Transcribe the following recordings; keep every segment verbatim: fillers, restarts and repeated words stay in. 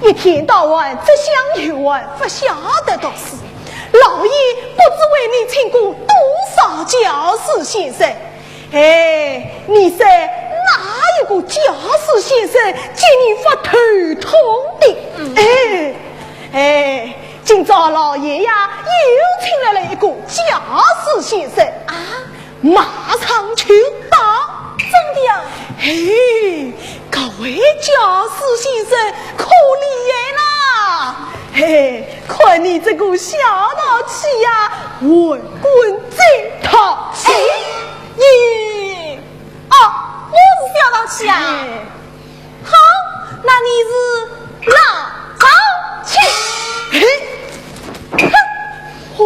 一天到晚只想游玩，不晓得读书。老爷不知为你请过多少教书先生。哎，你说哪一个教书先生叫你不头痛的？哎，哎，今朝老爷呀，又请来了一个教书先生。啊？马上就到。真的啊？嘿，这位教书先生可厉害啦！嘿，看你这个小淘气呀，还敢再淘气？哎，你，哦，我是小淘气啊？哎。 好，那你是老淘气。嘿，哼，哦。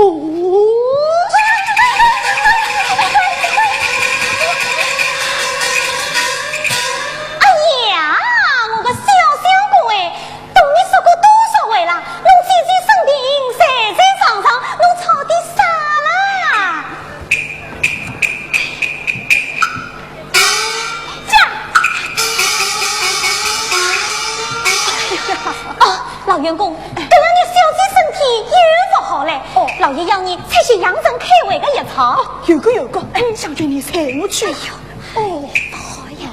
哎呀，我个小相公哎，同你说过多少回了，侬姐姐生病，在在床上，侬吵的啥啦？ 哦，老员工，搿两日小姐身体又勿好了。哦。老爷要你出去养生开胃个药草。哦，有个有个，哎，香君你随我去。哎呦，哦，勿好呀。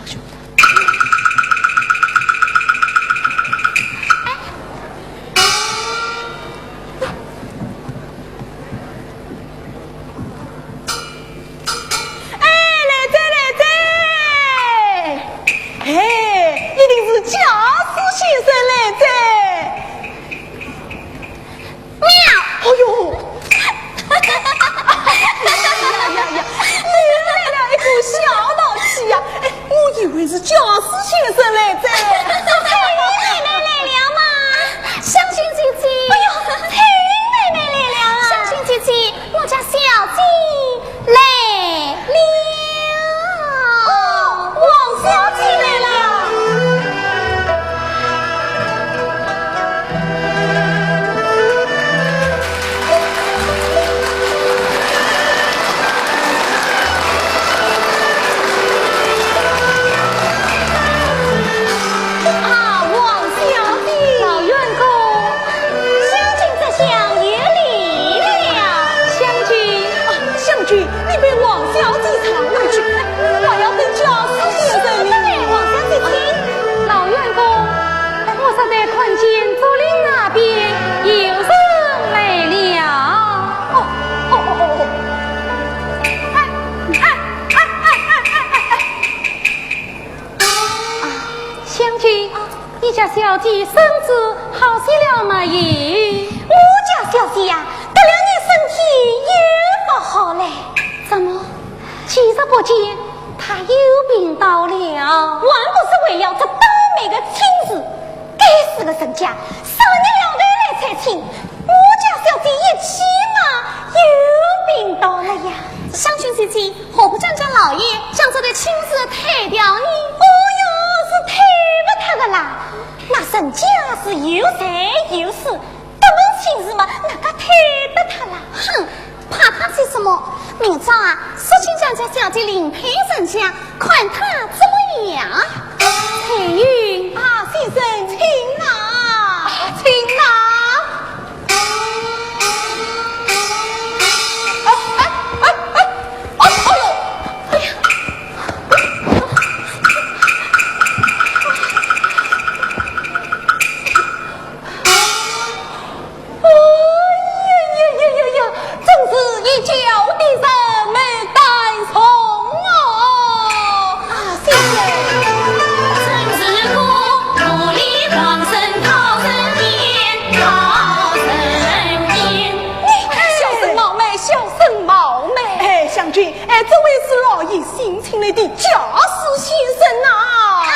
哎， 哎，来哉，来哉！哎，一定是教书先生来哉。喵！哎呦！哎呀呀呀，又来了一个小淘气呀！哎，我以为是教书先生来哉。是采云妹妹来了吗？香君姐姐。哎呦，采云妹妹来了啊！香君姐姐， 我家小姐来了。哦，王小姐来了。啊，王小姐。老员工。 香君这厢有礼了。香君，啊，香君，你陪王小姐上楼去，我要等教书先生呢。是的嘞，王小姐请。老员工，我刚才看见竹林那边有人来了。哦，哦，哦，哦，哦。哎，哎，哎。 啊，香君，你家小姐身子好些了没有？我家小姐呀，这两日身体又不好嘞。怎么？几日不见，她又病倒了？还不是为了这倒霉的亲事。 该死的人家，啥日料头来拆亲，我家小姐一气嘛，又病倒了呀。香君姐姐，何不讲讲老爷，将这对亲事退掉呢？哦哟，是退不脱的啦。那人家是有财有势，得门亲事嘛，哪个退得脱啦？哼， 怕他些什么？明朝啊，说亲叫家小姐另配人家，看他怎么样。翠云。啊，先生，请啊。啊，请啊。哎，哎，哎，哎，哎，哎呦，哎呀。 哎呀呀呀呀呀，真是一教的人们当中哦！啊，谢谢。真是个努力狂人讨人厌，讨人厌。哎，小生冒昧，小生冒昧。哎，香君，哎，这位是老爷新请来的教书先生呐。啊？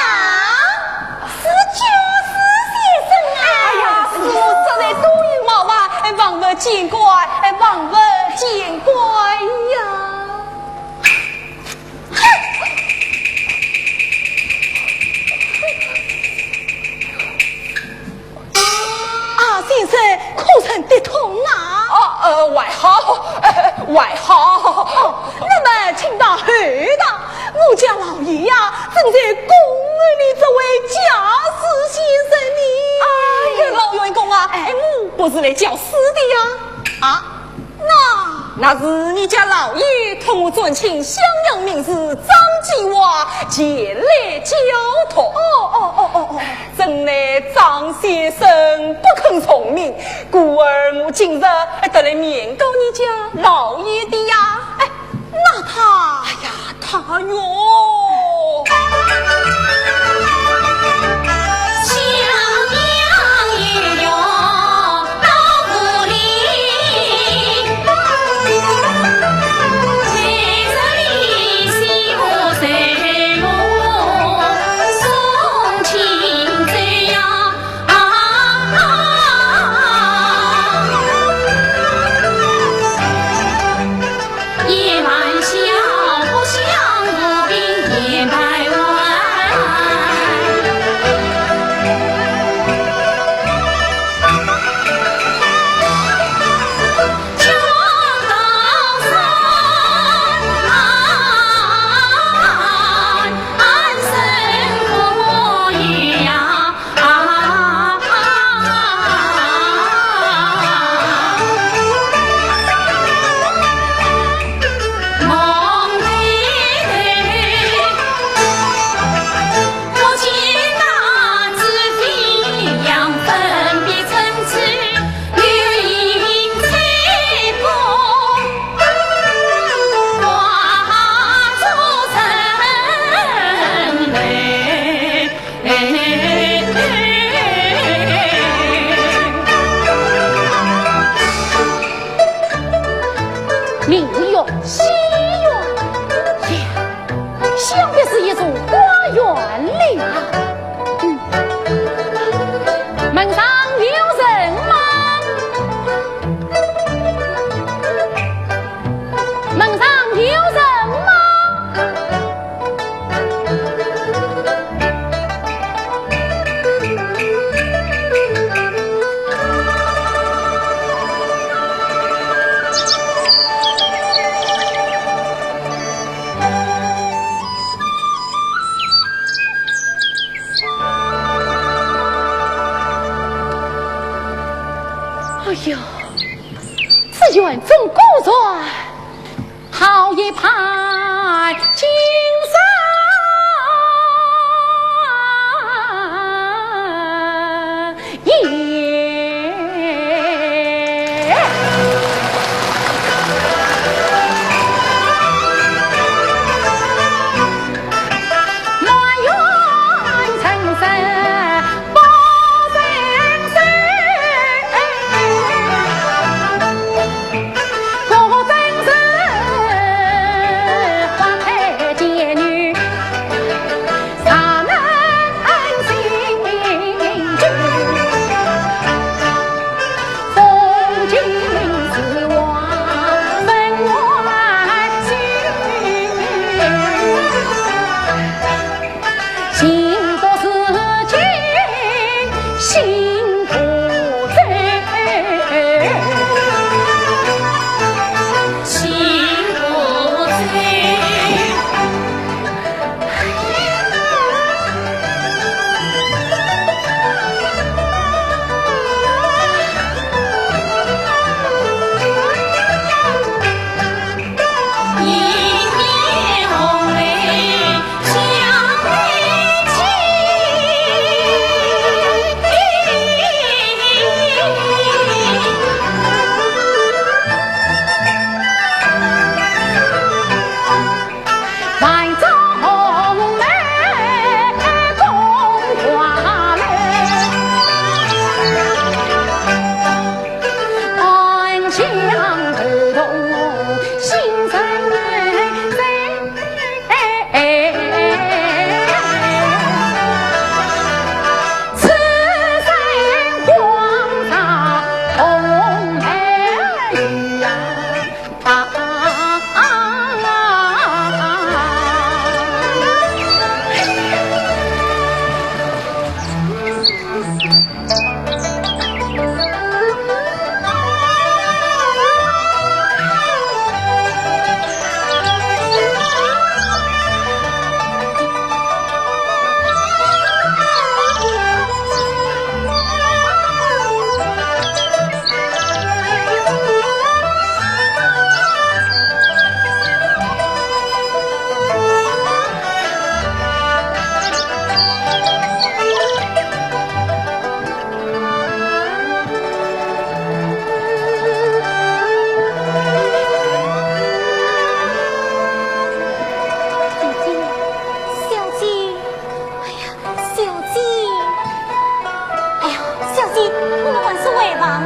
是教书先生啊！哎呀，是我实在多有冒犯，哎，望勿见怪，哎，望勿见怪呀。啊，先生，可曾跌痛啊？哦，呃，还好，呃，还好。哦，那么请到后堂，我家老爷呀，正在恭候你这位教书先生呢。哎呀，哎，我不是来叫书的呀。啊，那……那是你家老爷托我转请襄阳名士张继华前来交托。哦，哦，哦，哦，哦。怎奈张先生不肯从命，故而我今日，哎，特来面告你家老爷的呀。哎，那他……哎呀， 他哟。名曰西园，呀，想必是一座花园了啊。嗯，门上有人吗？门上有人吗？ 哎呀，这园中果然 好一派景色也。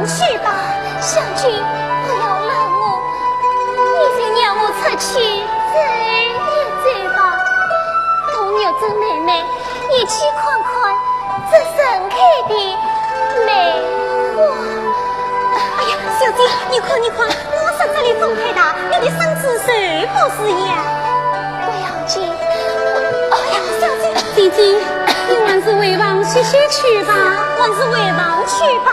去吧，香君，不要拦我，你就让我出去走一走吧。同玉珍妹妹一起看看这盛开的梅花。哎呀，小姐，你看，你看，我说这里风太大，你的身子受不住呀。不要紧，我，哎呀，小姐。姐姐，你还是回房歇歇去吧。还是回房去吧。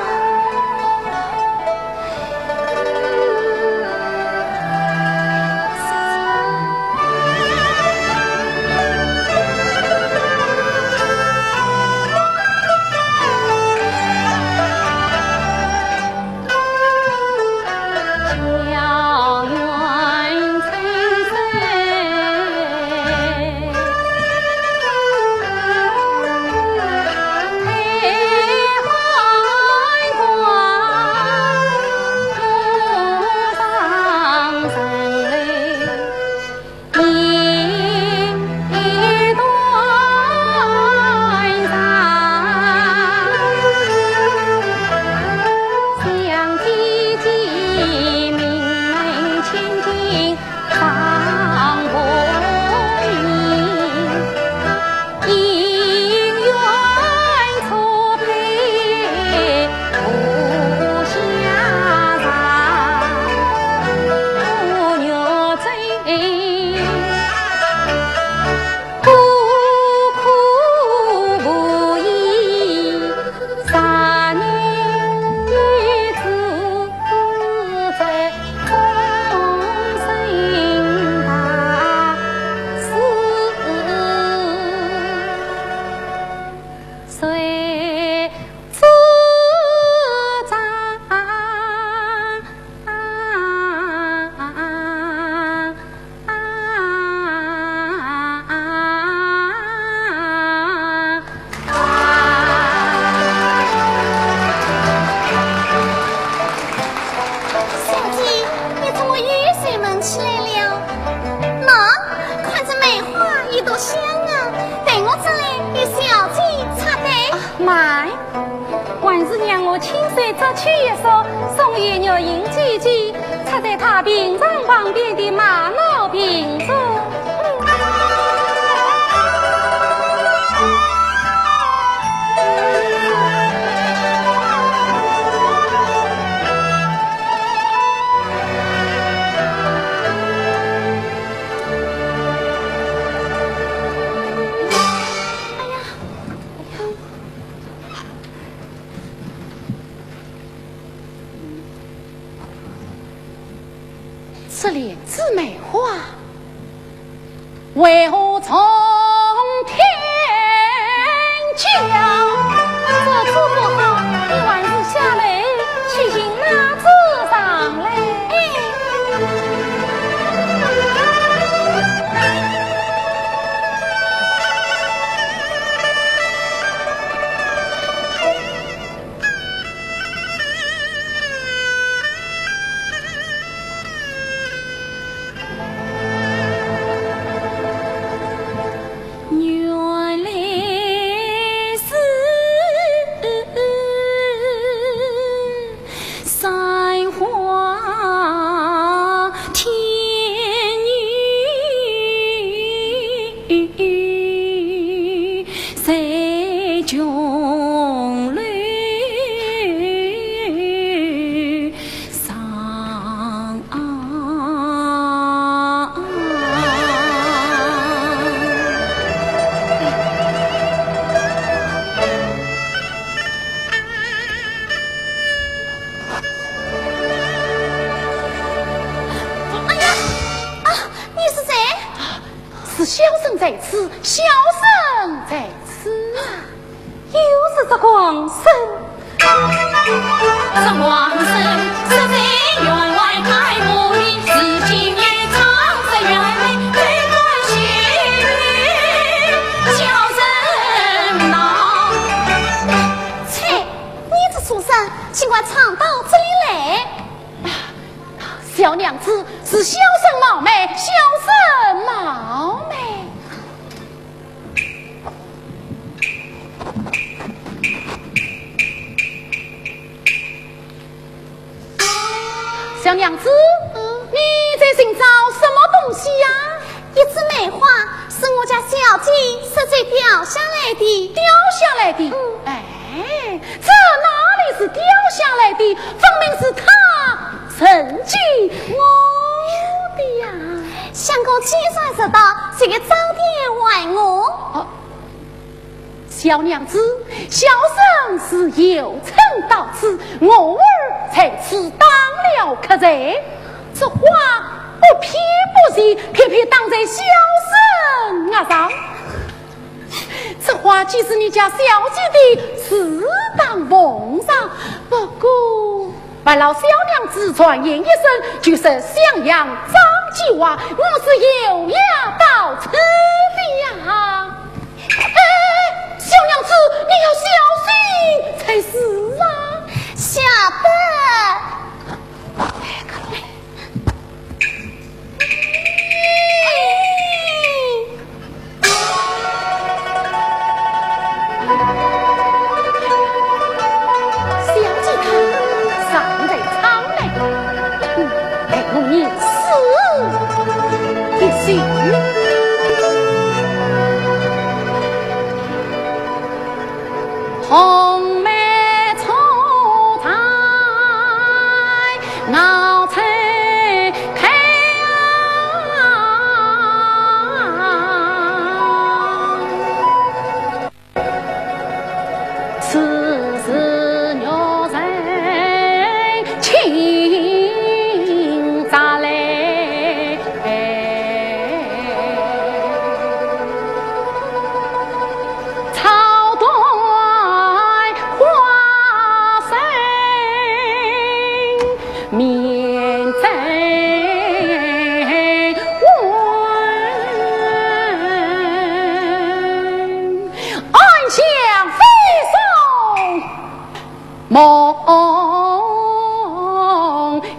小姐，你怎么又睡梦起来了？喏，看这梅花有多香啊，待我这里与小姐插队。慢，还是让我亲手摘去一束，送与玉英姐姐，插在她病床旁边的玛瑙瓶中。这莲子梅花，为何从天降？这主不好，你还是下楼去寻那子上来。哎。哎呀，啊，你是谁？是小生在此，小生在此啊。 又是这狂僧。这狂僧是在员外开悟的，如今也藏在园内，对我去叫人闹。切，你这畜生，竟敢闯到这里来！小娘子，是小生冒昧，小生冒昧。小娘子，嗯。你在寻找什么东西呀？一枝梅花，是我家小姐失足掉下来的。掉下来的？嗯。哎，这哪里是掉下来的？分明是她曾经我的呀。相公既然知道，就早点还我。哦， 小娘子，小生是有乘到此，我儿在此当了客人，这花不偏不倚，偏偏打在小生额上。这花既是你家小姐的，自当奉上。不过， 烦劳小娘子传言一声，就说襄阳张继华，我是有邀到此的呀。哎，小娘子，你要小心才是啊。晓得。哎，快来。 小姐她尚在舱内，待我吟诗一首。红梅错在熬春开啊。 此时玉人轻咂泪，草断花生 面带温，暗香飞送梦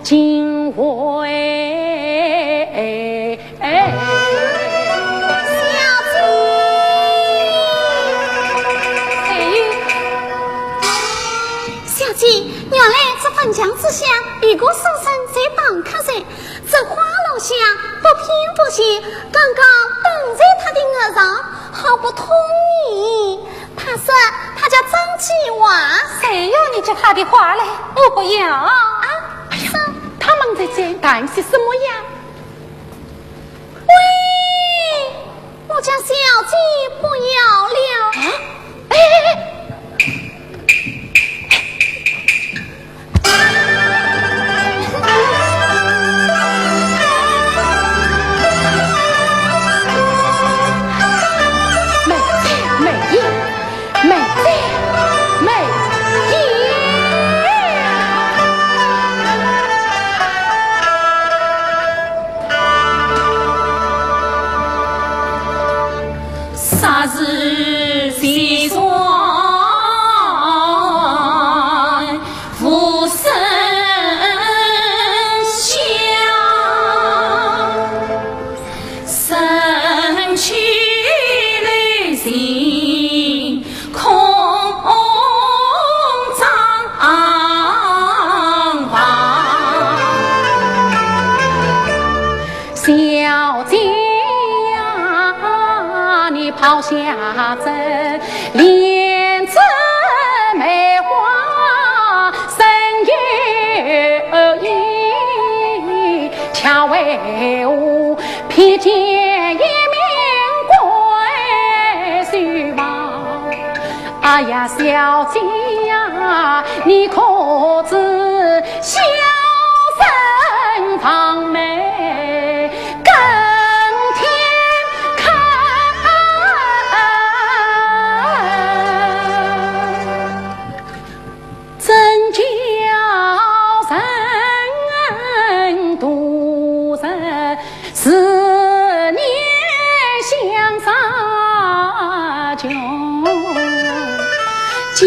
惊回。 哎，小姐，哎，小姐，原来这粉墙之下，有个书生在打瞌睡，这花落下，不偏不倚，刚刚打在他的额上，好不痛意。他说他叫张继华。谁要你接他的花嘞？我不要。啊，哎呀，他们在这谈些什么呀？ 喂，我家小姐不要了。啊？哎，哎，哎。没，没。 梅姐，梅姐。霎时西窗 无声响，身去楼前空张望。小姐呀，你抛下这 莲子梅花深有意，恰为我披肩一面归书房。哎呀，小姐呀，你可知 小生望梅更添看，真叫人度日思念相杀穷。将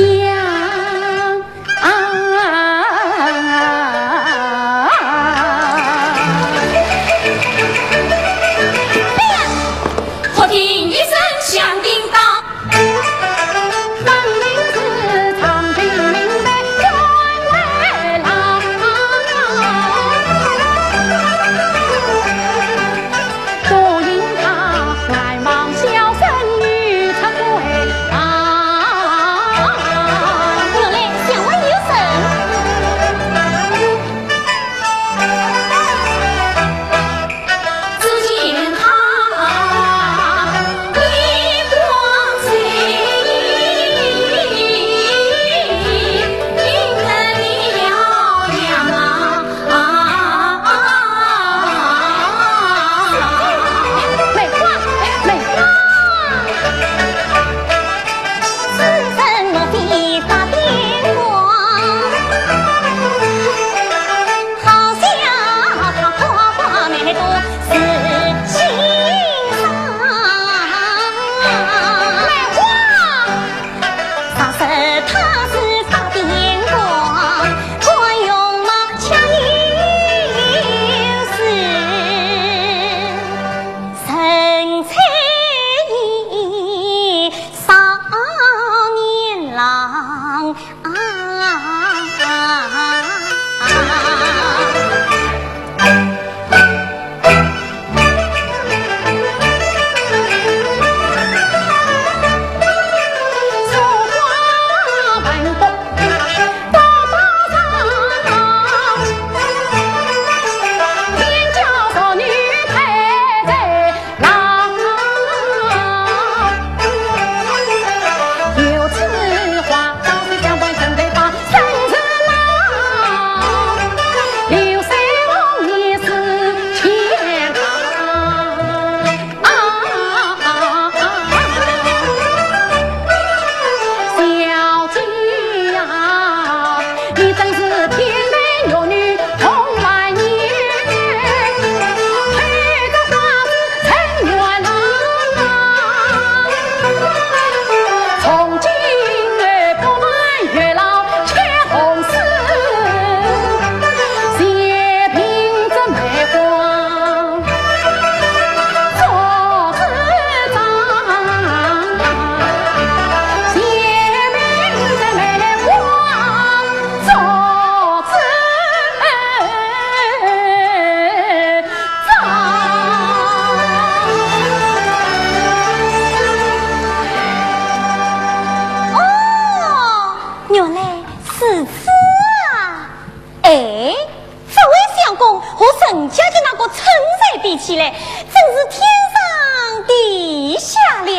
起来，真是天上地下了。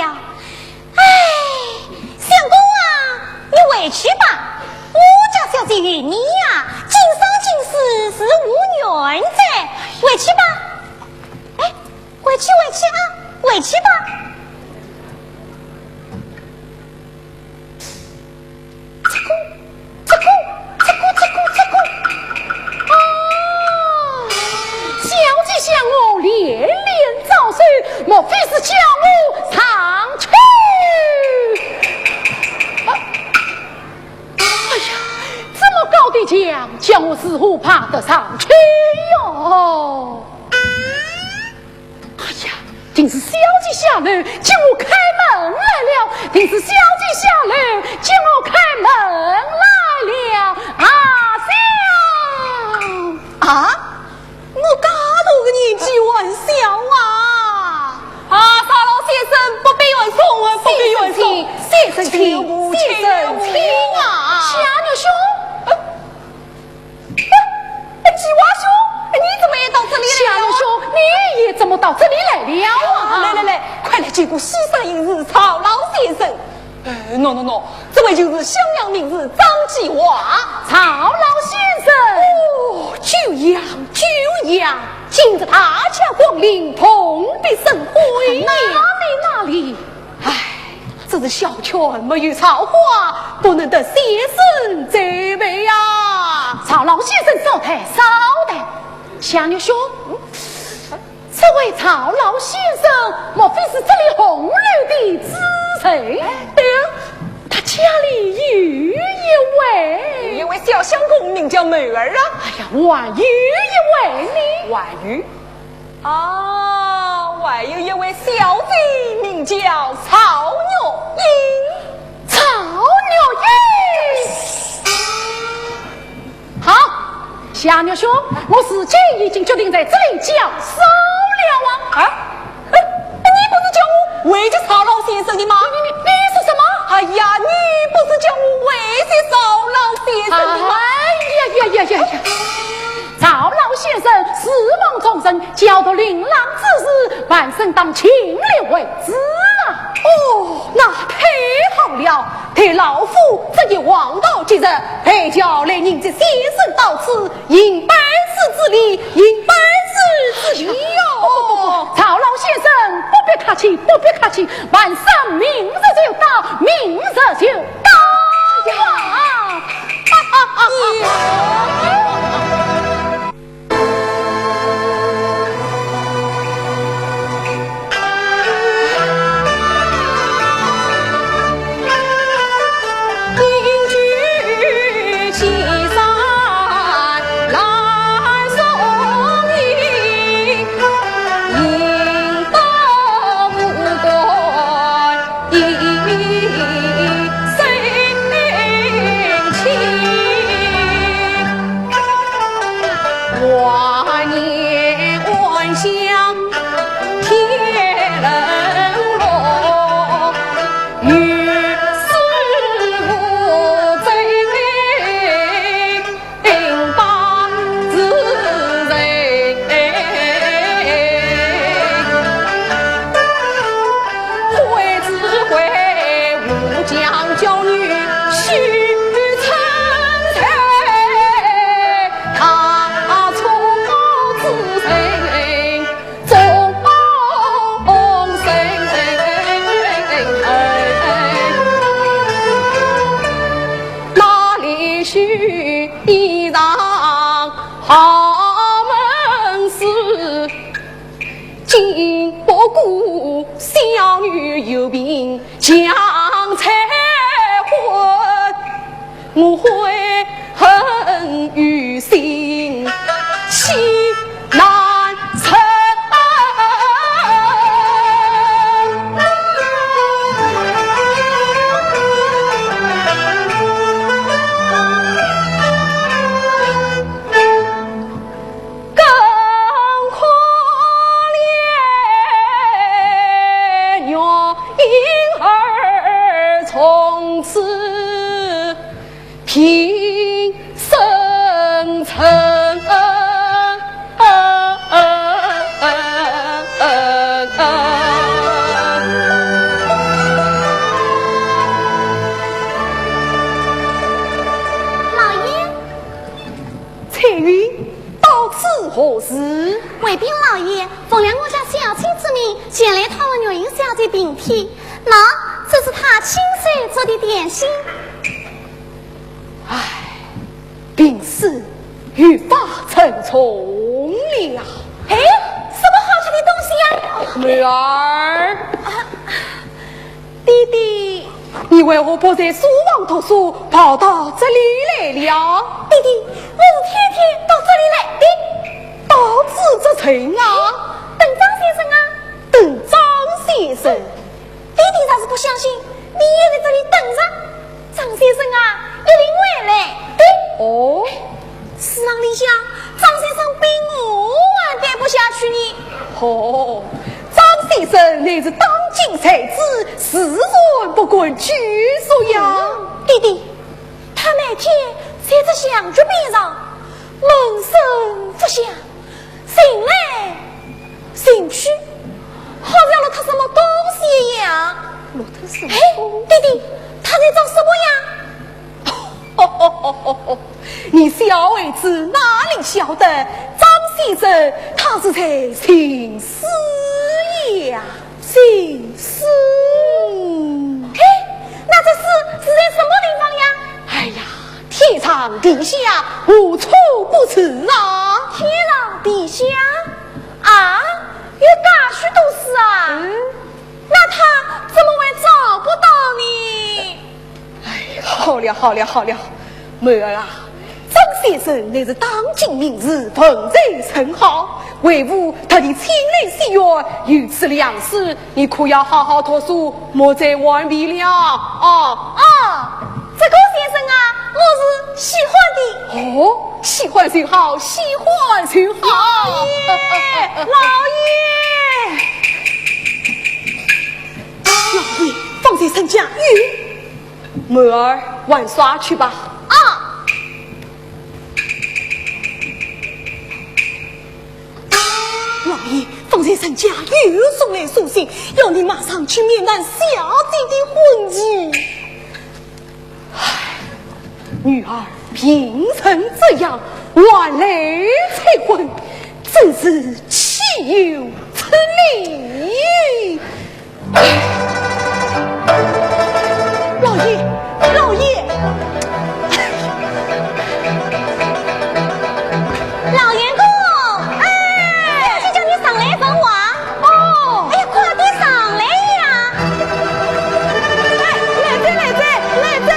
哎，相公啊，你回去吧，我家小姐与你呀，今生今世是无缘哉。回去吧，哎，回去，回去啊，回去吧。这个，这个，这个，这个，这个。哦，小姐向我连连招手，莫非是叫我上去？啊，哎呀，这么高的墙，叫我如何爬得上去哟？ 哎呀，定是小姐下楼叫我开门来了，定是小姐下楼叫我开门来了。啊，小……啊，我介大个年纪还小啊！啊，赵老先生，不必问送，不必问送。先生请，先生请，先生请啊！夏玉兄。呃， 哎，哎，季华兄，你怎么也到这里来了？夏玉兄，你也怎么到这里来了啊？来来来，快来见过先生，赵老先生。哎，喏喏喏，这位就是襄阳名士张季华。赵老先生。哦，久仰，久仰，今日大驾光临，蓬荜生辉。哪里，哪里？ 唉，只是小圈没有造化，不能得先生赞美呀。赵老先生少抬，少抬。夏玉兄，这位赵老先生，莫非是这里红楼的主人？哎，对呀。他家里有一位……有一位小相公，名叫梅儿啊。哎呀，还有一位呢？还有…… 哦，还有一位小姐，名叫曹月英。曹月英。好，夏玉兄，我事情已经决定在这里交收了啊。啊？哎，你不是叫我回绝赵老先生的吗？你，你，你说什么？哎呀，你不是叫我回绝赵老先生的吗？哎呀呀呀呀呀！ 赵老先生是望众人，教导令郎之事，还请当亲力为之啊。哦，那太好了！待老夫这一黄道吉日，陪轿来迎接先生到此，行拜师之礼，行拜师之礼哟。不不不，赵老先生不必客气，不必客气，晚上明日就到，明日就到啊！翠云，到此何事？回禀老爷，奉了我家小姐之命，前来讨问玉英小姐病体。喏，这是她亲手做的点心。唉，病势愈发沉重了。哎，什么好吃的东西呀？妹儿。啊，弟弟。你为何不在书房读书，跑到这里来了？弟弟，我是天天到这里来的。到此则甚啊？等张先生啊。等张先生？弟弟若是不相信，你也在这里等着。张先生啊，一定会来的。哦。书房里向，张先生比我还待不下去呢。哦，张先生乃是当今才子，自然不敢拘束呀。嗯，弟弟，他每天在这墙角边上，闷声不响，寻来寻去，好像落脱什么东西一样。落脱什么东西？哎，弟弟，他在找什么呀？你小孩子哪里晓得，张先生他是在寻书呀。寻书？嘿，那这书是在什么地方呀？哎呀，天上地下，无处不是啊。天上地下？啊，有介许多书啊？嗯。那他怎么会找不到呢？哎，好了，好了，好了，妹儿啊，张先生乃是当今名士，文才甚好，为父特地请来西院，有此良书，你可要好好读书，莫再顽皮了啊！哦，这个先生啊，我是喜欢的。哦，喜欢就好，喜欢就好。老爷，老爷。 老爷，方才人家有。妹儿，玩耍去吧。啊。老爷，方才人家又送来书信，要你马上去面谈小姐的婚期。 唉，女儿病成这样，还来催婚，真是岂有此理！唉，老爷，老爷！ 老员工，哎，小姐叫你上来问话。哦。哎呀，快点上来呀！哎，来哉，来哉，来哉！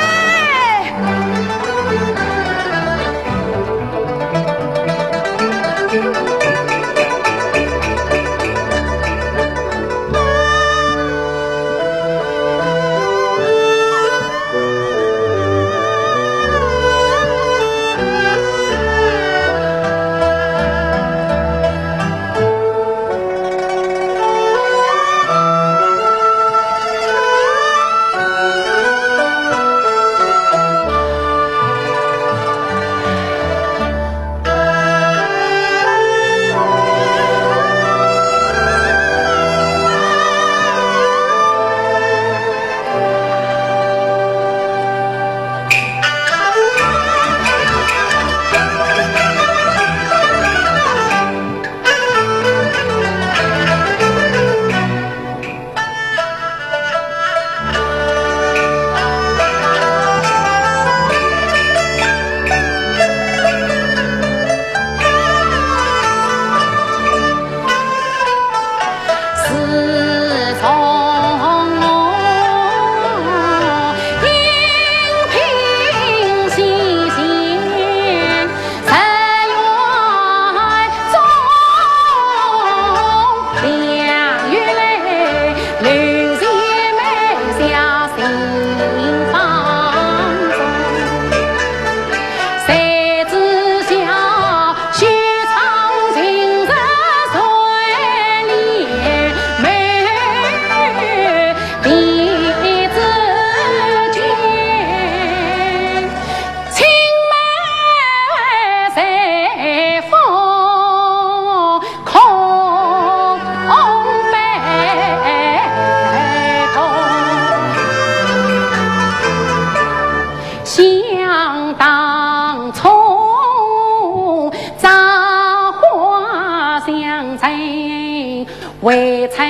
未曾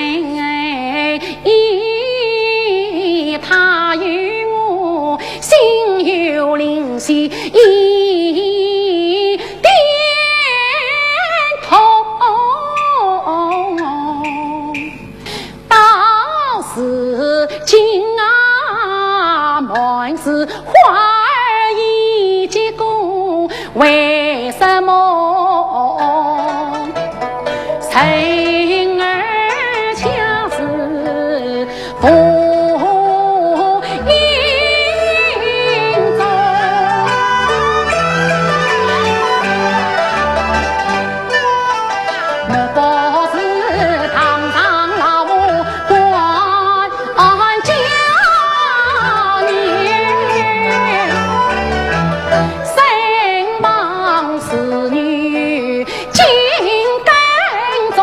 依他与我心有灵犀一点通。 到如今啊，满是花儿已结果，为什么人儿家事不应中？ 莫不是堂上老官家女，身旁侍女进宫中。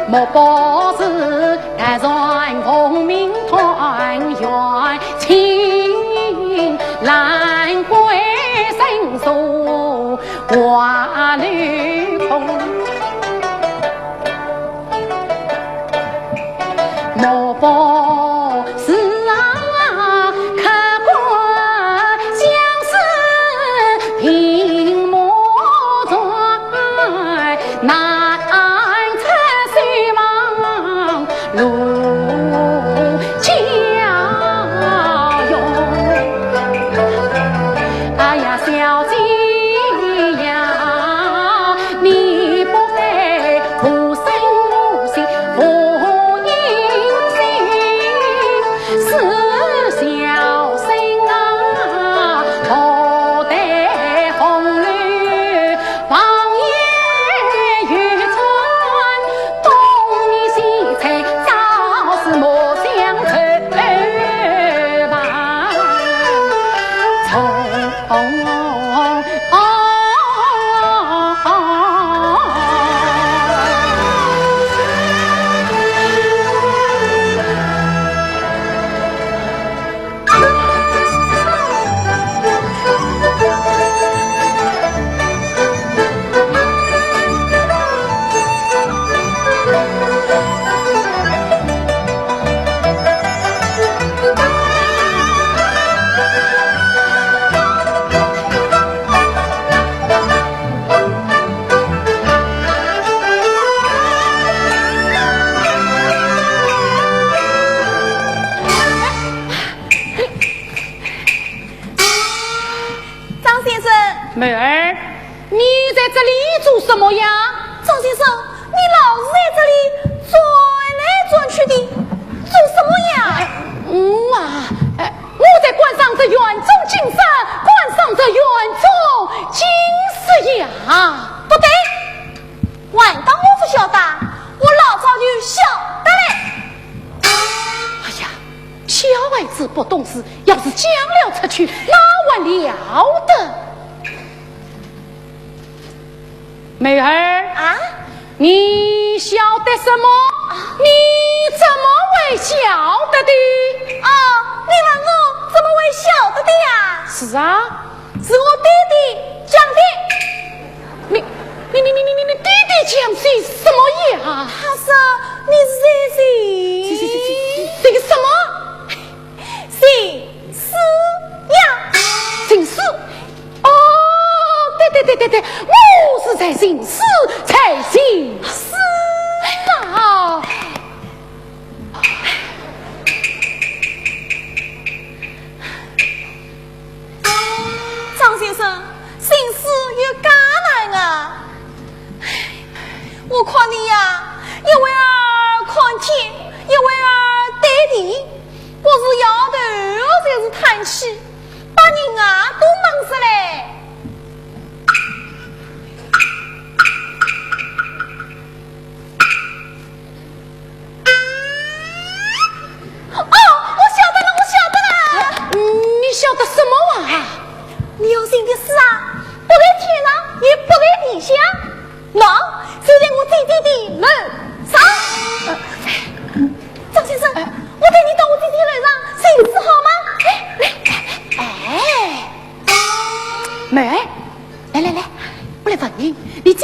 莫不是突然奉命团圆，青兰桂生疏花楼空。莫不是啊，客官相思屏幕转， 难测谁望路家用。哎呀，小姐呀，你不该无声无息，无音信。 是小生啊，头戴红楼，旁沿游船，东移西采，朝思暮想愁烦重。 张先生。妹儿，你在这里做什么呀？张先生，你老是在这里转来转去的，做什么呀？哎，我啊，哎，我在观赏这园中景色，观赏这园中景色呀。不对，还当我不晓得，我老早就晓得嘞。哎呀，小孩子不懂事，要是讲了出去，那还了得？ 妹儿，啊？你晓得什么？啊。你怎么会晓得的？哦，你问我怎么会晓得的呀？是啊。是我爹爹讲的。你，你，你，你，你，你爹爹讲些什么呀？他说你是谁谁？谁，谁，谁，谁，谁个什么？ 寻书呀。寻书？哦，对对对对对，我是在寻书，在寻书啊。张先生，寻书有介难啊？我看你呀，一会儿看天，一会儿对地， 不是摇头就是叹气，把人啊都忙死嘞。哦，我晓得了，我晓得了。你晓得什么啊？你要寻的书啊，不在天上，也不在地下。 喏，就在我姐姐的楼上。张先生，我带你到我姐姐楼上寻书好吗？哎，哎，妹儿，来来来，我来问你，你姐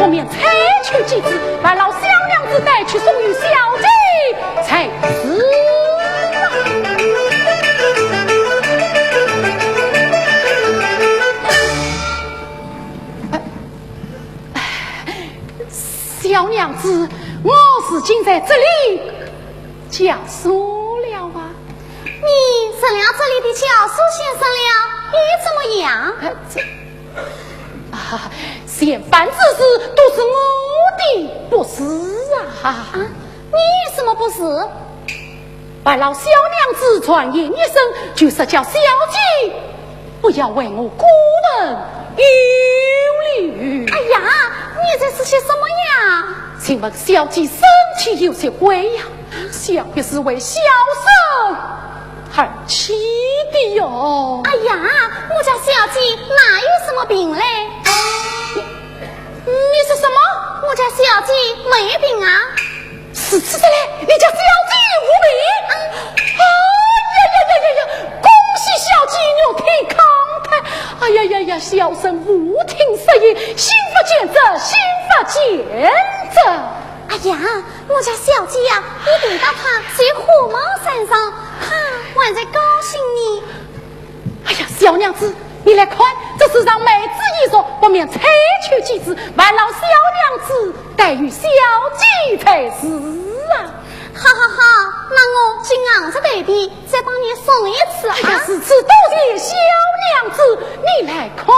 不免拆去几枝，烦劳小娘子带去送与小姐才是啊。呃，小娘子，我如今在这里教书了啊。你成了这里的教书先生了，又怎么样？呃，这，啊，前番之事都是我的不是啊。啊，你有什么不是？烦劳小娘子传言一声，就说叫小姐不要为我过问有礼。哎呀，你这是些什么呀？请问小姐身体有些微呀，想必是为小生而起的哟。哎呀，我家小姐哪有什么病嘞？你，你说什么？我家小姐没病啊。如此说来，你家小姐无病？嗯。哎呀呀呀呀呀！恭喜小姐肉体康泰！哎呀呀呀，小生无听失言，心不见则心不见则。哎呀，我家小姐呀，你陪到她在火冒三丈，她还在高兴呢。哎呀，小娘子，你来看，这是让妹子一着，不免拆去几枝，烦劳小娘子带与小姐才是啊。好好好，那我去昂着头皮，再帮你送一次啊。哎呀，如此多谢小娘子，你来看啊。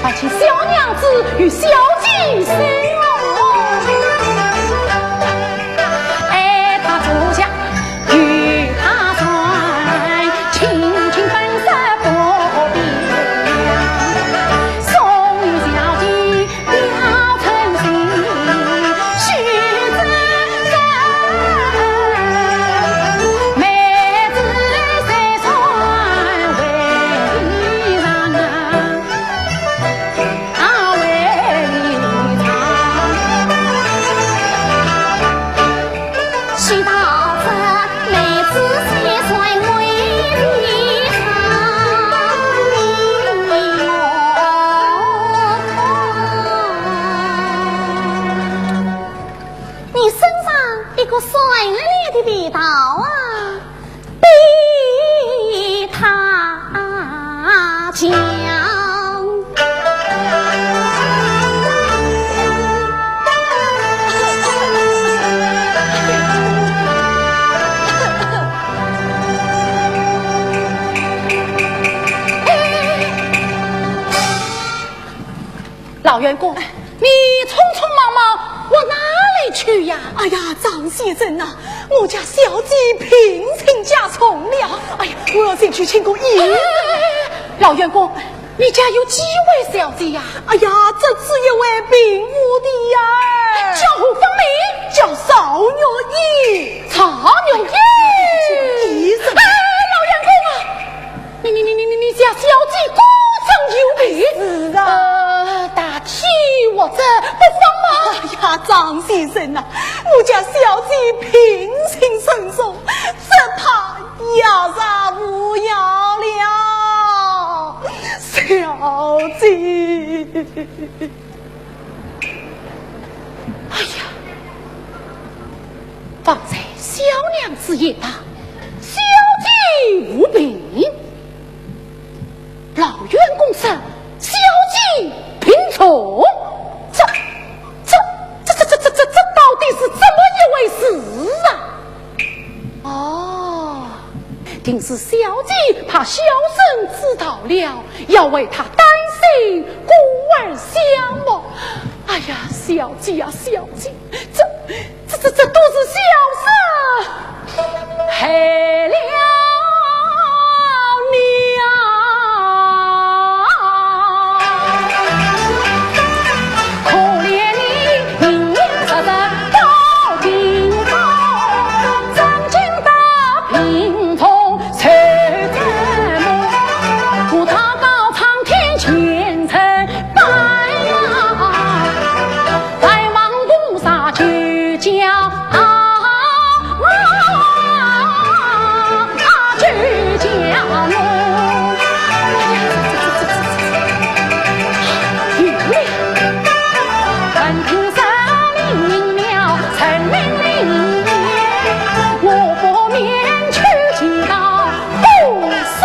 还请小娘子与小姐说。哎，他坐下。 与他谈，亲亲本色不必讲。送与小姐表诚心，须知这妹子虽算为上啊。 你身上一股酸溜溜的味道啊！ 被他讲。老员工， 你匆匆忙忙往哪里去呀？哎呀，张先生呐，我家小姐病情加重了。哎呀，我要前去请个医生。哎，老员工，你家有几位小姐呀？哎呀，只有一位病妇的呀。叫何芳名？叫邵月英。邵月英？医生。哎，老员工啊， 你你你你你你家小姐果真有病？是啊。呃，大体或者不妨嘛。哎呀，张先生呐，我家小姐病情深重，只怕要杀无恙了，小姐。哎呀，方才小娘子言道，小姐无病。 老员工说小姐病重，这、这、这、这、这、这、这、这到底是怎么一回事啊？哦，定是小姐怕小生知道了，要为她担心，故而想么。哎呀，小姐呀，小姐，这、这、这、这都是小生害了你啊！可怜你明明实实到病中，真正的病重受折磨，我祷告苍天千层拜呀。 大王菩萨救驾啊，救驾我。闻听神明了，神明灵验，我不免去祈祷，不送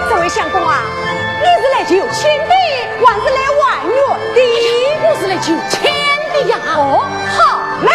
这位相公啊，你是来求签的，还是来还愿的？我是来求签的呀。哦，好嘞。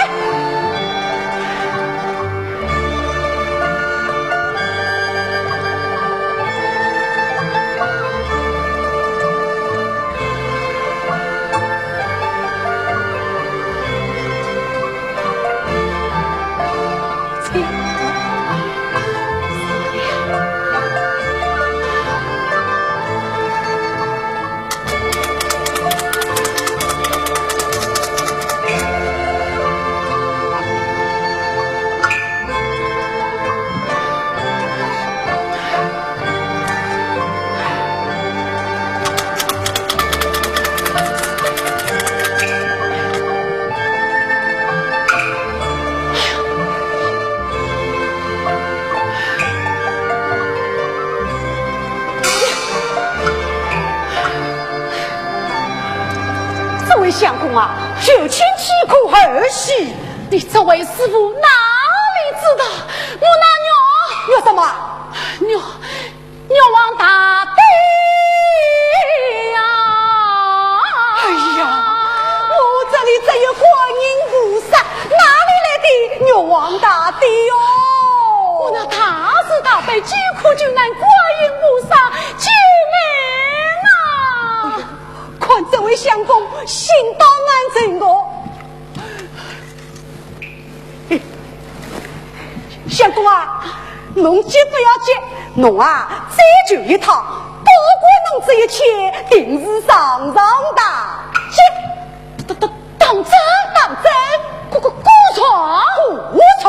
这位相公啊，求签岂可儿戏？你这位师傅哪里知道？我那玉……玉什么？玉……玉皇大帝呀！哎呀，我这里只有观音菩萨，哪里来的玉皇大帝哟？我那大慈大悲救苦救难观音菩萨，救命啊！ 看这位相公心当难成哦。相公啊，侬急不要急，侬啊，再求一趟，保管侬这一切，定是上上大吉。当、当、当真？当真？果、果、果然？果然。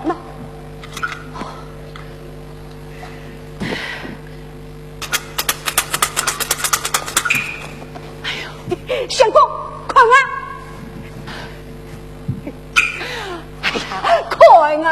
那 哎呦，相公，看啊！哎呀，看啊！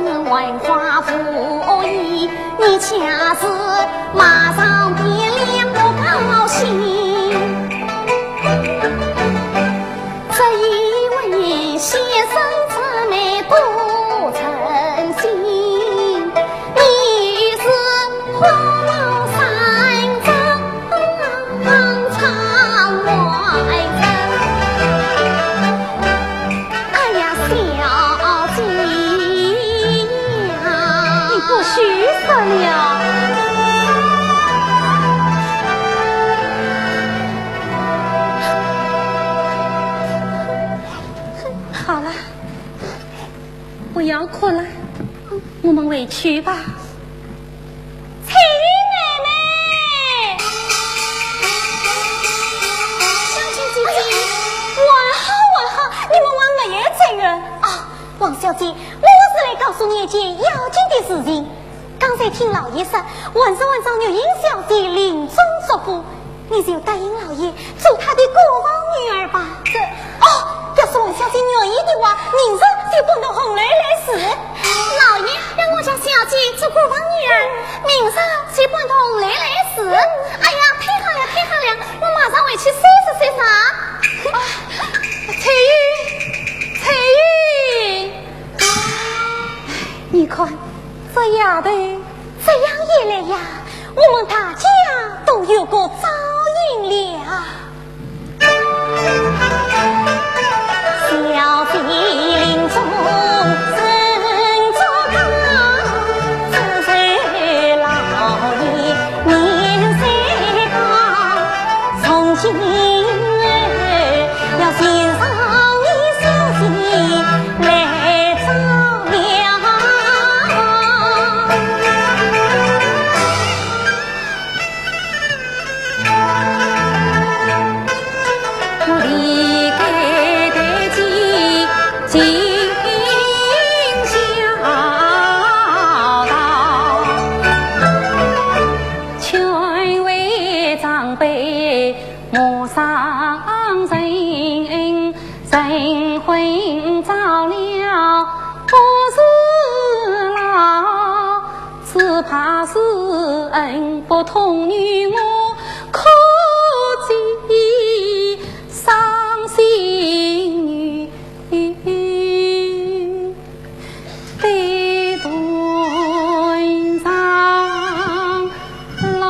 还花无意，你恰似马上变脸不高兴。这一位先生姊妹多诚心，你是花帽山庄。 哎呀，小姐呀，你不许说了。好了，不要哭了，我们回去吧。 翠云妹妹。小姐姐姐，还好还好，你们还没有走远。啊，王小姐，我是来告诉你一件要紧的事情。刚才听老爷说，还是按照玉英小姐临终嘱咐，你就答应老爷， 做他的过房女儿吧。这，哦，要是王小姐愿意的话，明日就搬到红楼来住。老爷要我家小姐做过房女儿，明日就搬到红楼来住。哎呀，太好了，太好了，我马上回去收拾收拾啊。啊，翠云，翠云。你看，这丫头，这样一来呀，我们大家都有个照应了。 小姐临终曾祝告，只求老爷年岁高，从今后要全仗你小姐来照料。 只怕是恩不通于我，可寄伤心于对断肠郎。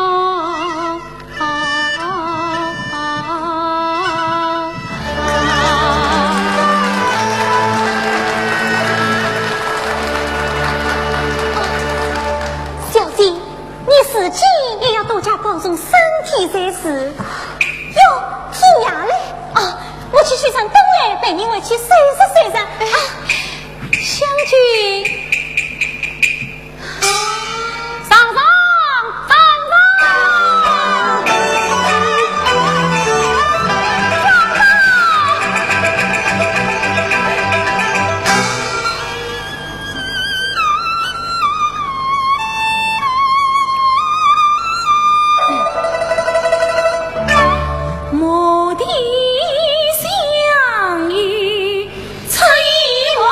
小姐，你自己也要多加保重身体才是。哟，天夜了。啊，我去取盏灯来，陪你回去收拾收拾。啊，小姐。 上床，上床！莫提香雨 吹乱，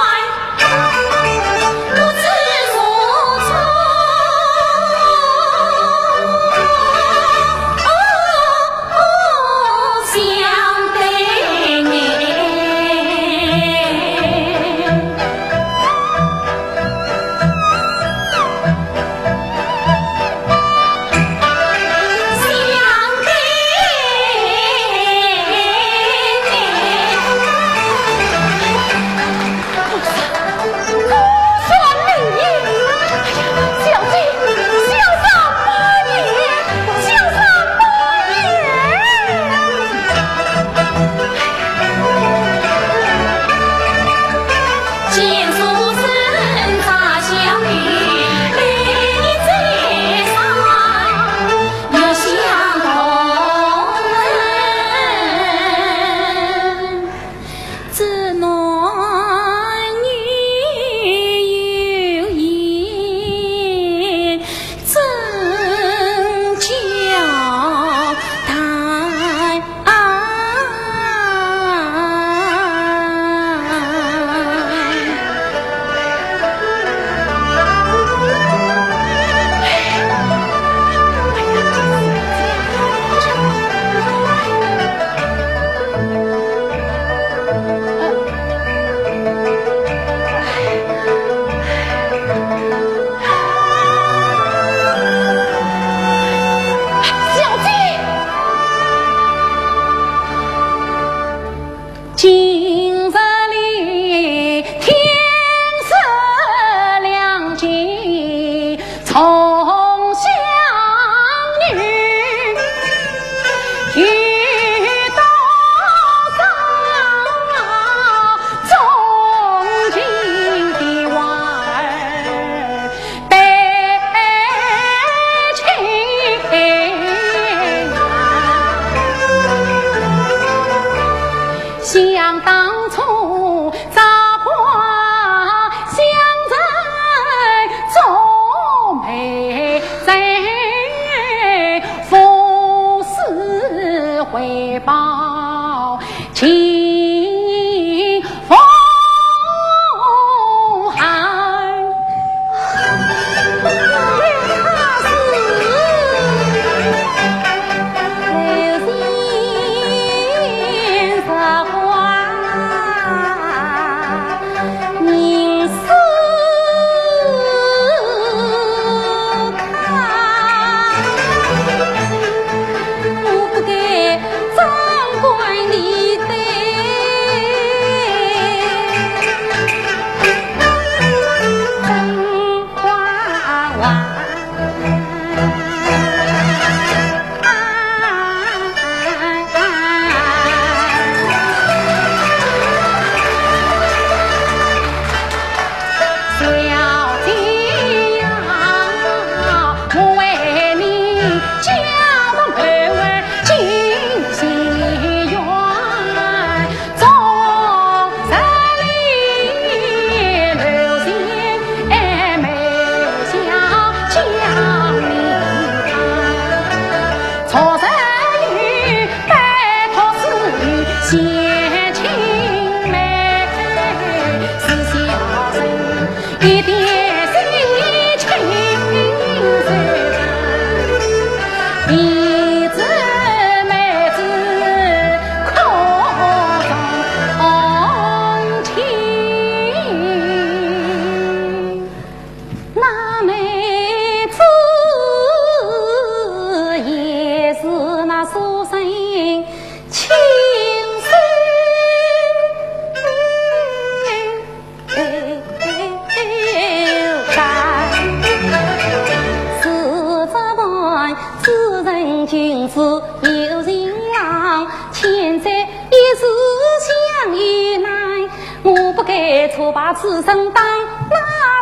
错把此生当，那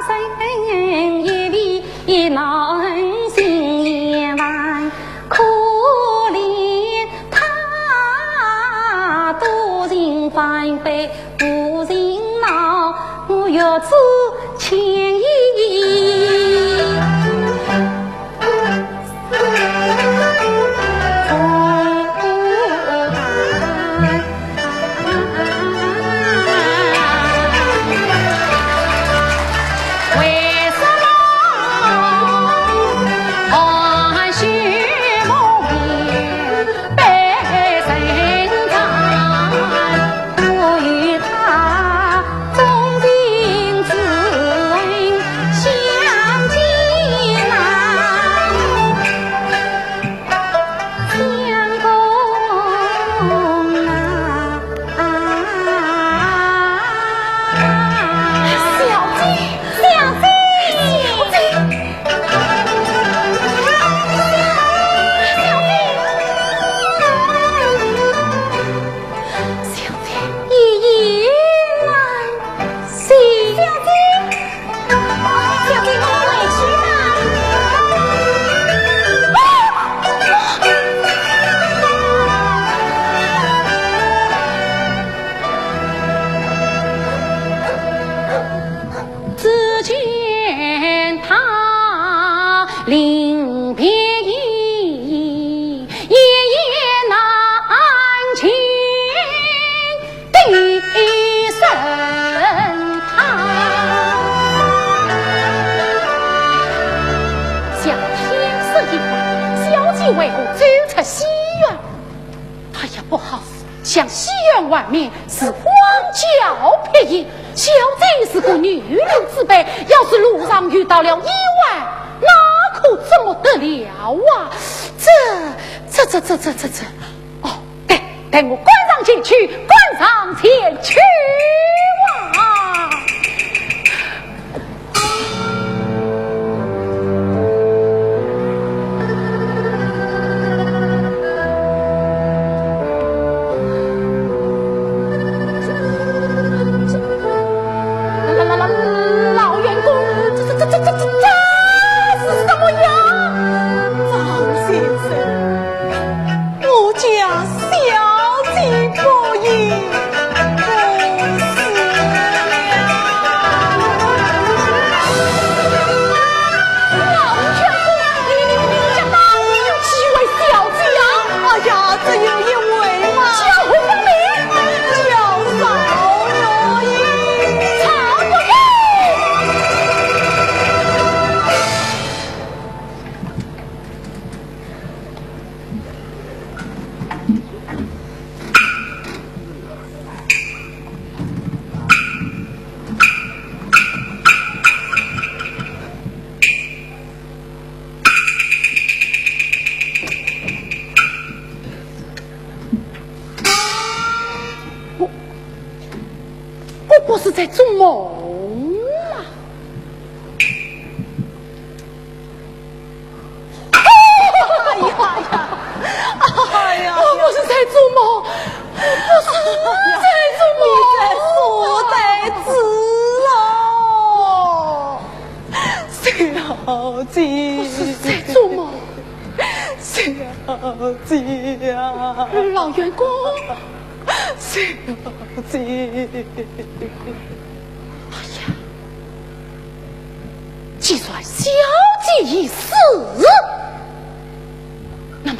生一粒难心也难，可怜他多情反悔无情恼，我欲知前因。小姐，小姐，小姐。 小姐，依依难行。小姐，小姐，我们回去吧。只见他临别依依， 一言难尽低声叹。想天色已晚，小姐为何走出西园？哎呀，不好！ 向西园外面是荒郊僻野，小姐是个女流之辈，要是路上遇到了意外，那可怎么得了啊？这、这、这、这、这、这、这……哦，对，待我赶上前去，赶上前去啊！ 老、老、老、老员工，这、这、这、这、这、这是什么呀？张先生，我家小姐不幸不死了。老员工，你、你、你、你家哪里有几位小姐呀？哎呀，只有一位嘛。叫什么名？叫赵月英。赵月英。 我、我不是在做梦吗？ 哎呀呀，哎呀，我不是在做梦，我不是在做梦。你在做呆子了。小姐。不是在做梦。小姐呀。老员工。小姐。哎呀。 既然小姐已死，那么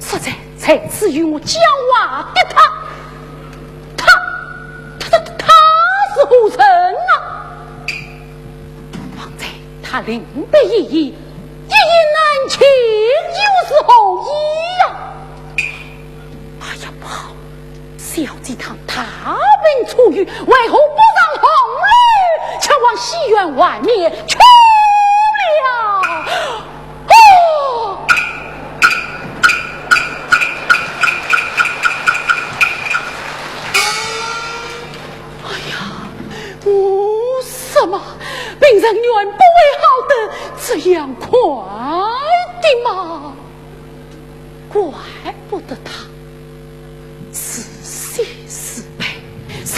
实在在此与我讲话的她，她，她，她，她是何人啊？方才她临别依依，一言难尽，又是何意呀？哎呀，不好！ 小姐倘大病初愈，为何不上红楼，却往西园外面去了？哦！哎呀，为什么病人原不会好得这样快的嘛？ 怪不得她似喜似悲，似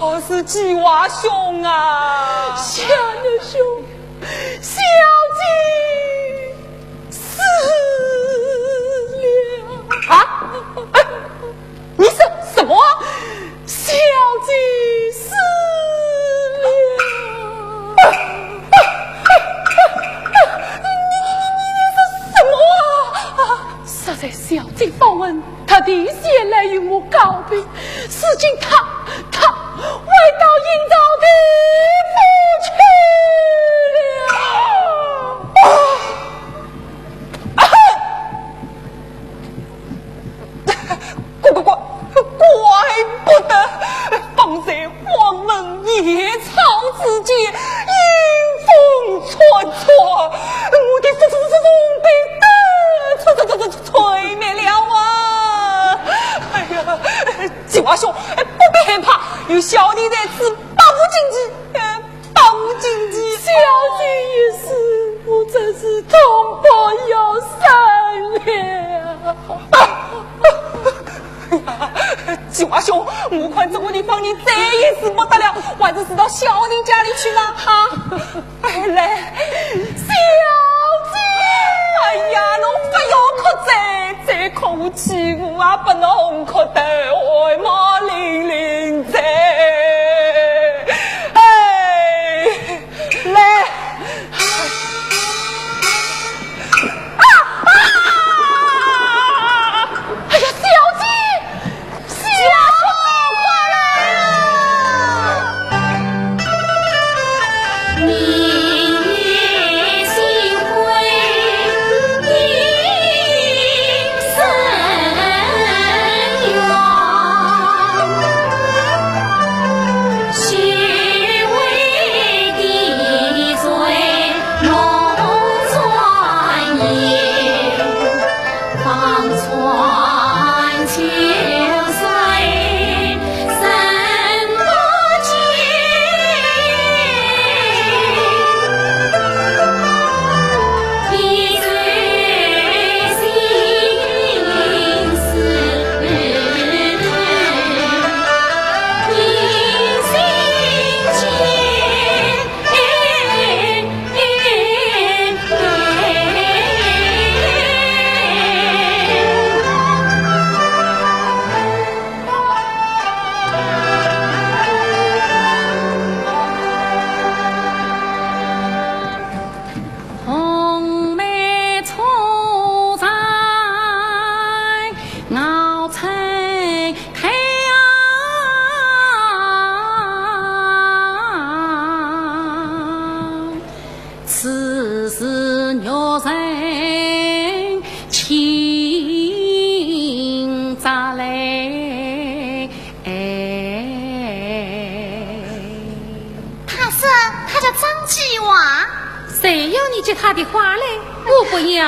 哦，是季华兄啊。夏日兄，小姐死了。啊？你说什么？小姐死了。你，你，你，你，你说什么啊？啊，实在小姐访问，特地前来与我告别。如今她，她回到阴曹地府去了。啊！啊！ 怪，怪，怪，怪不得，方才黄门夜草之间，阴风霾霾，我的父，父，父，父兵都吹，吹，吹，吹灭了啊！哎呀，季华兄，不必害怕，有小弟在此保护金鸡，呃，保护金鸡。小姐一死，我真是痛不欲生了。啊！ 哎呀，季华兄，我看这个地方你再也住不得了，还是住到小弟家里去吧，哈。哎，来，小姐，哎呀，侬不要哭哉，再哭下去我也不能哭得，哎，毛淋淋哉。哎。 来。啊！啊！哎呀，小姐，小姐，快来啊！他说他叫张继华。谁要你接他的话嘞？我不要。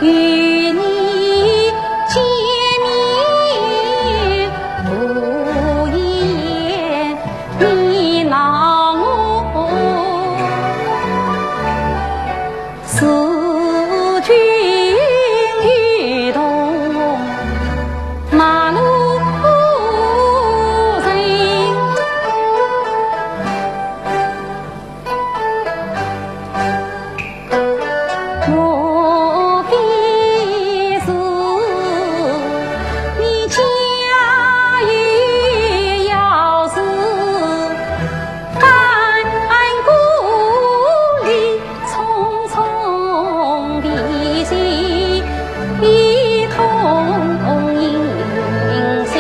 与你见面不言，你恼我思君与同马路人。 莫非是你家有要事，赶过来匆匆提亲，一同迎接。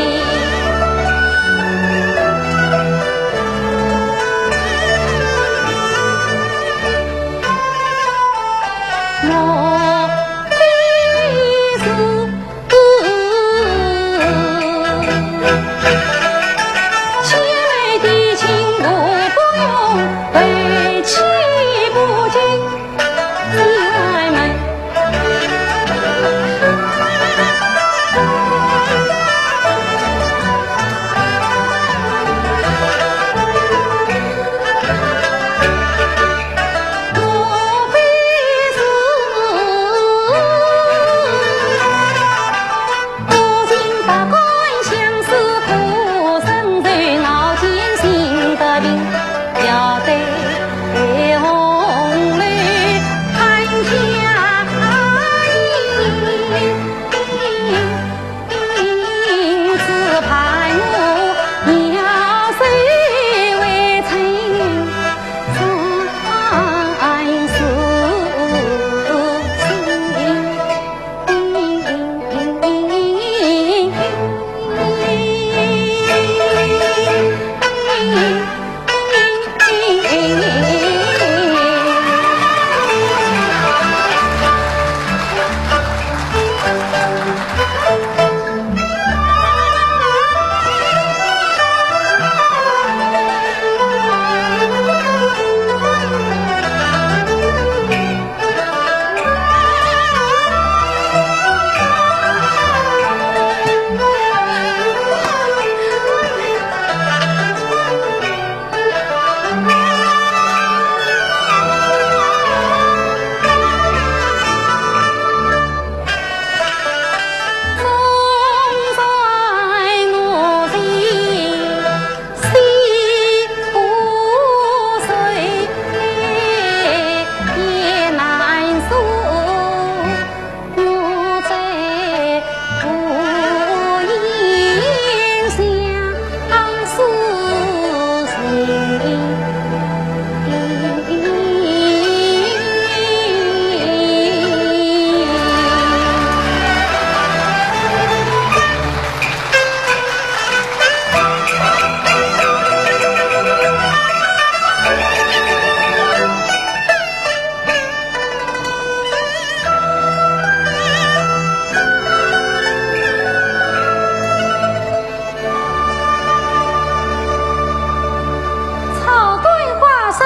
草断花深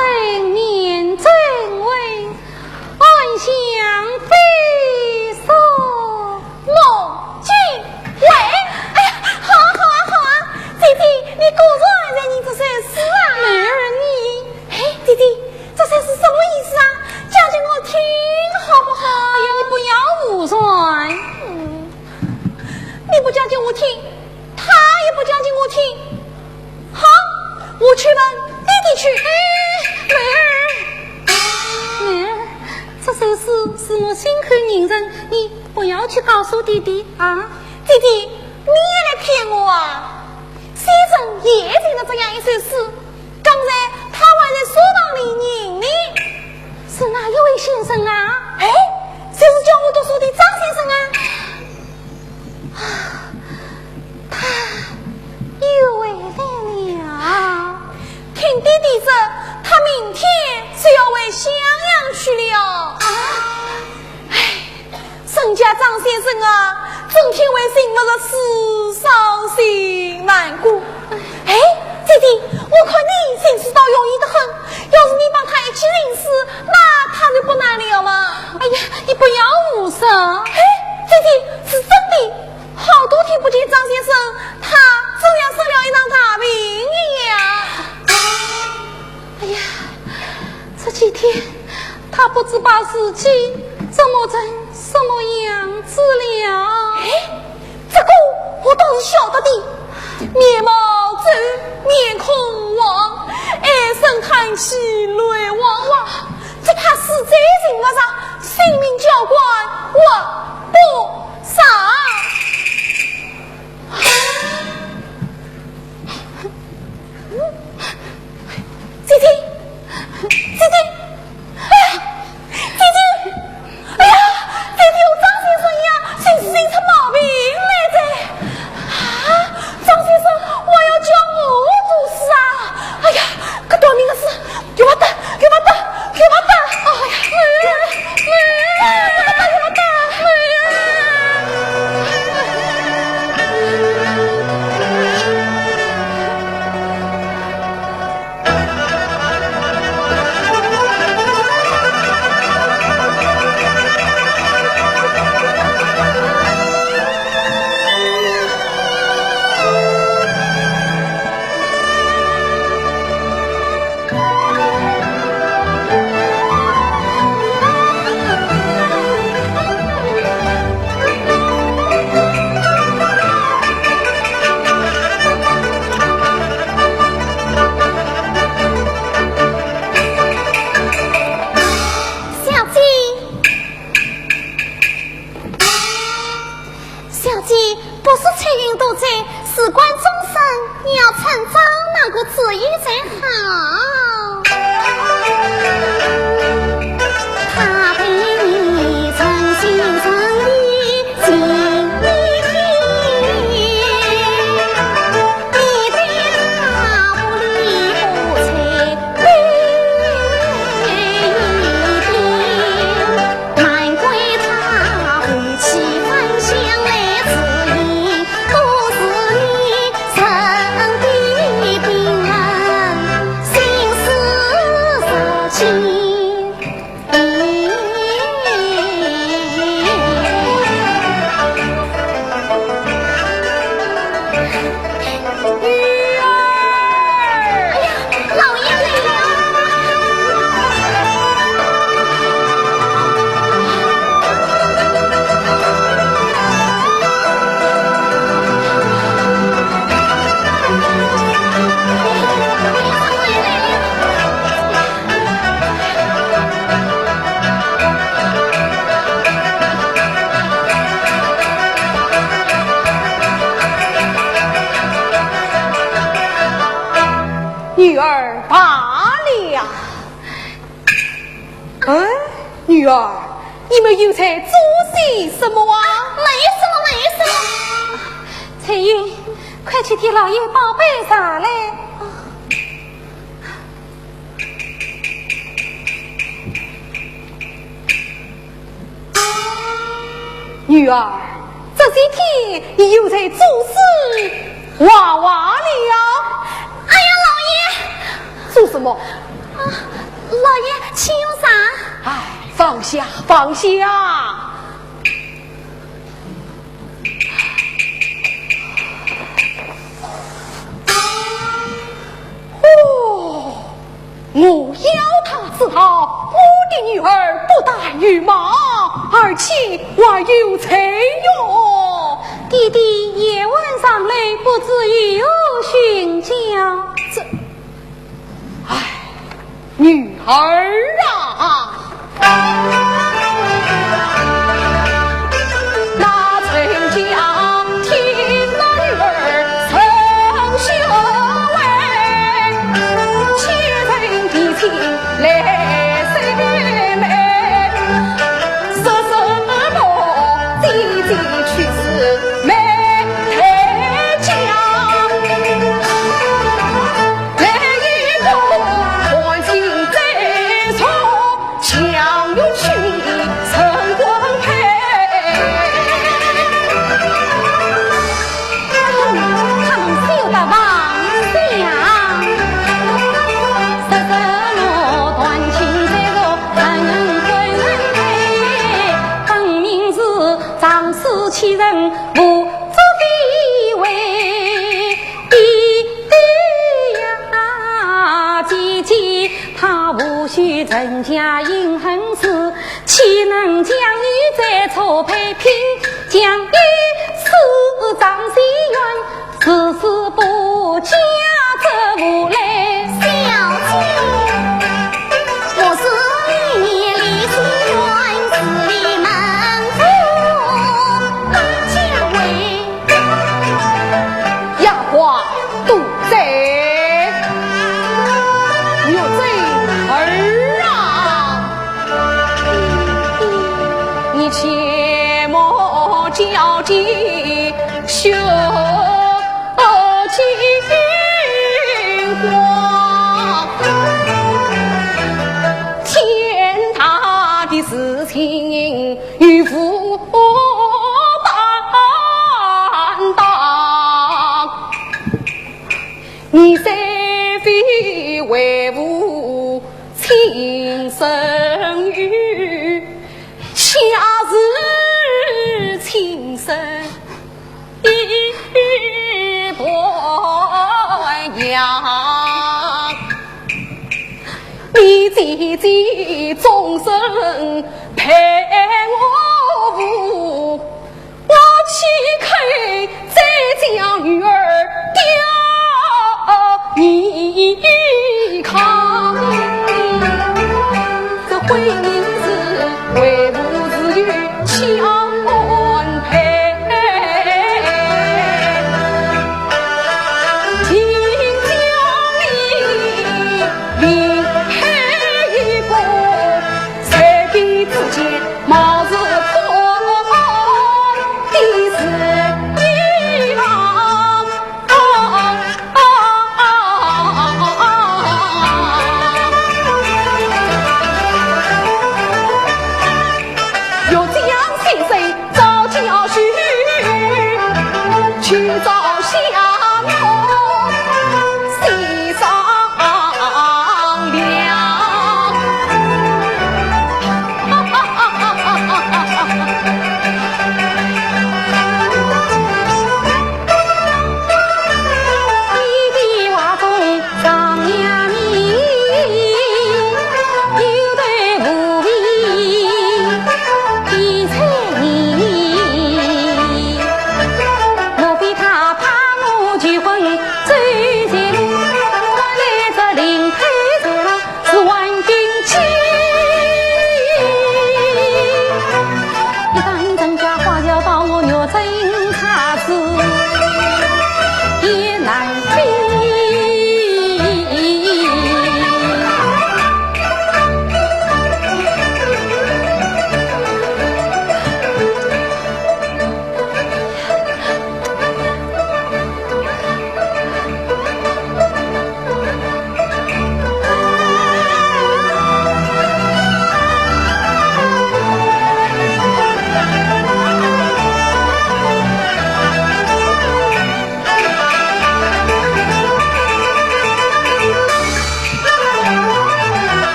眠春回，暗香飞送梦境回。哎呀，好啊，好啊，好啊！姐姐，你果然在念这首诗啊？妹儿你……哎，姐姐，这首诗什么意思啊？讲给我听好不好？哎呀，你不要胡说。嗯，你不讲给我听，他也不讲给我听。好，我去问弟弟去。哎，妹儿，妹儿，这首诗是我亲口认证，你不要去告诉弟弟啊。姐姐，你也来骗我啊！先生也写了这样一首诗，刚才他还在书房里念呢。是哪一位先生啊？哎，就是教我读书的张先生啊。啊，他又回来了。听弟弟说，他明天就要回襄阳去了。啊？哎， 人家张先生啊，整天为寻不着书伤心难过。哎，姐姐，我看你寻书倒容易得很，要是你帮他一起吟诗，那他就不难了嘛。哎呀，你不要胡生。哎，姐姐，是真的，好多天不见张先生，他怎样生了一场大病呀？哎呀，这几天他不知把自己折磨成什么样子了。哎，这个我倒是晓得的。面貌皱，面孔黄，唉声叹气，泪汪汪，只怕死者寻不着，性命交关活不长。姐姐，姐姐，哎，姐姐，哎呀，姐姐，我张先生呀，真是生出毛病来哉。啊，张先生，还要叫我做主啊？哎呀，搿短命个事，有法打，有法打，有法打。哎呀，有法打，有法打。小姐，小姐，不是翠云多罪，事关终身，你要遵照哪个主意才好？女儿罢了。哎，女儿，你们又在做些什么啊？没有什么，没有什么。翠云，快去替老爷泡杯茶来。 女儿，这些天你又在做诗画画了？哎呀，老爷！做什么？啊，老爷，请用茶。哎，放下，放下。 哦，我要他知道，我的女儿不但有貌，而且还有才哟。爹爹，夜晚上来不知有何寻教？这，唉， 女儿啊！无足地位的呀，姐姐她无须成家因恨事，岂能将你这错配偏将一世长心愿，誓死不嫁这无赖。小姐，我是你ließ ich Johann sie ließ mein Sohn家为。 丫鬟多嘴，玉簪儿啊，你切莫叫姐休惊慌，天大的事情 与父担当，你虽非为父亲生女，却是亲生的婆娘。 你姐姐终身陪我父，我岂肯再将女儿丢你看？这婚姻事，为父是有 强配，亲家里另配一个，随便之间貌似可的是一郎。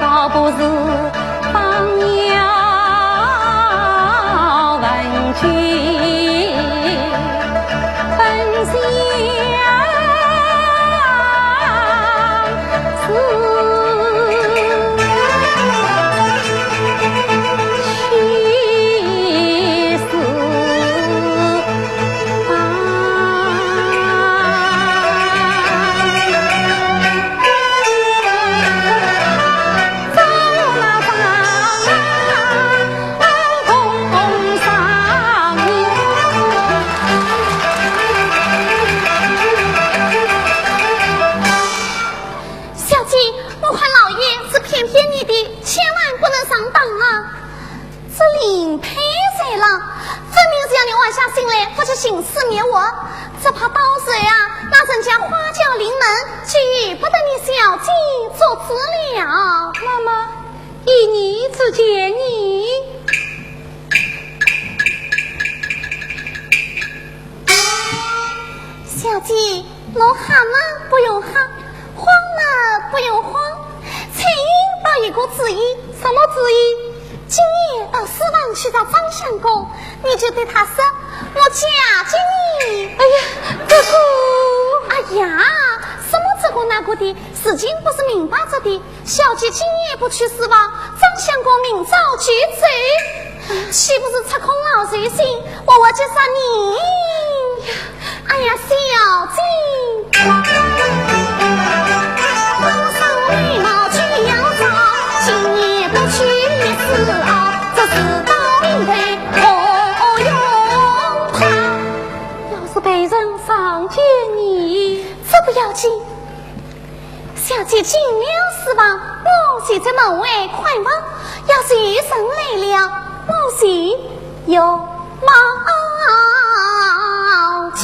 倒不如 方要问君本相思，去思方。 小姐，我看老爷是骗骗你的，千万不能上当啊！这林佩才郎，分明是要你安下心来，不去行刺灭我。只怕到时啊，那人家花轿临门，就由不得你小姐做主了。那么， 依你之见呢？小姐，罗蛤蟆不用蛤，慌嘛不用慌，翠云倒有个主意。什么主意？今夜到书房去找张相公，你就对他说，我嫁给你。哎呀，这个……哎呀，什么这个那个的，事情不是明摆着的，小姐今夜不去书房，张相公明朝就走，岂不是出空劳神心，活活折煞你？哎呀，小姐。要是被人撞见你……这不要紧，小姐进了书房，我就在门外看望，要是有人来了，我就有话叫。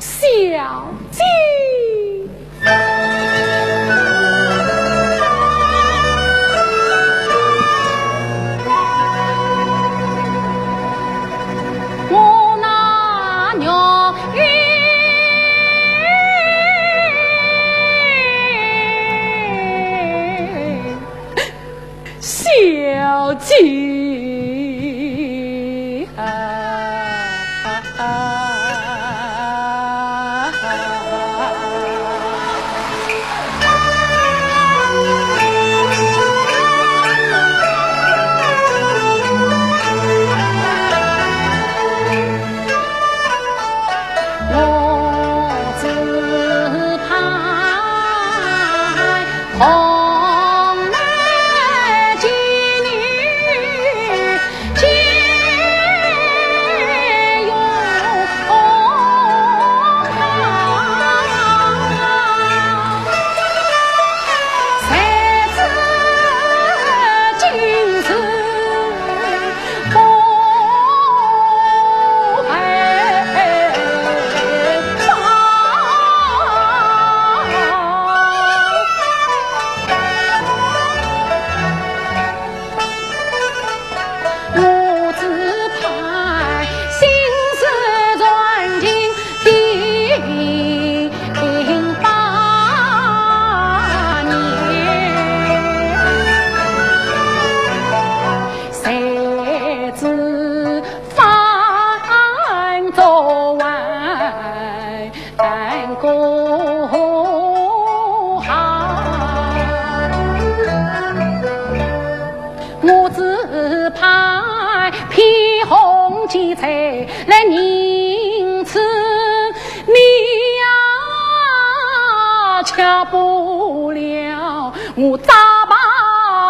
小姐。我那玉玉。 小姐啊。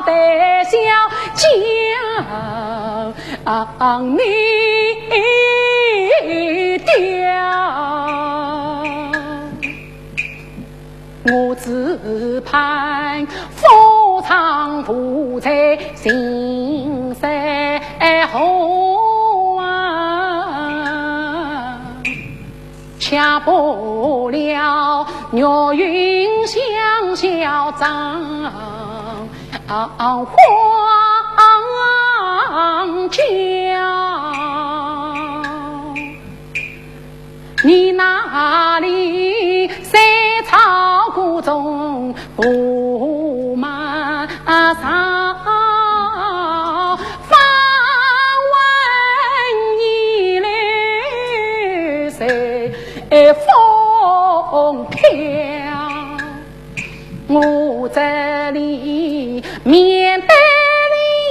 待小姐你调。我只盼夫唱妇在心上啊。 吃不了玉云香消妆花轿。你哪里在朝歌中 不满朝，方闻一柳随风飘。我这里面对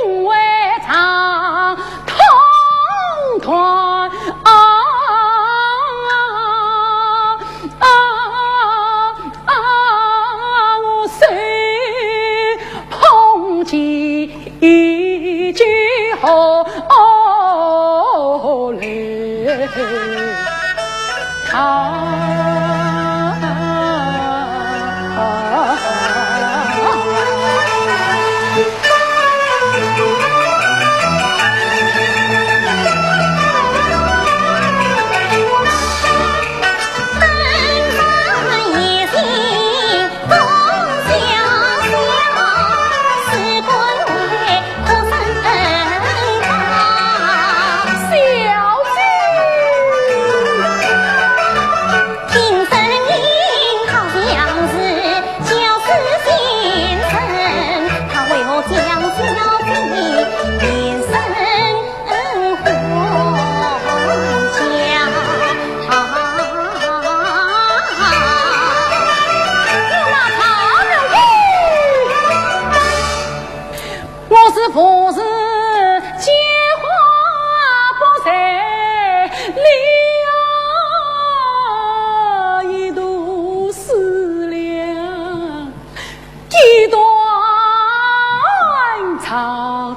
林外唱，统统啊，啊，啊，我手捧起一句好来。啊。 我是不是见花不随礼啊？一度思量，几段唱啊。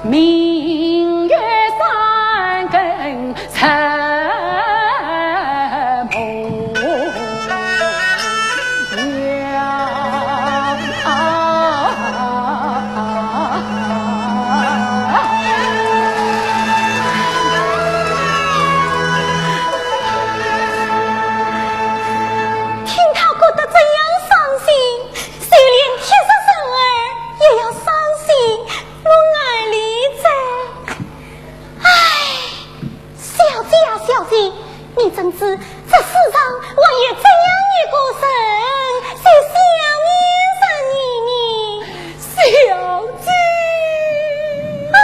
明月山根沉梦呀。 听他哭得这样伤心，就连贴身人儿也要伤心落眼泪哉。唉，小姐啊，小姐，你怎知这世上还有这样一个人，是想念着你呢？ 小姐。唉。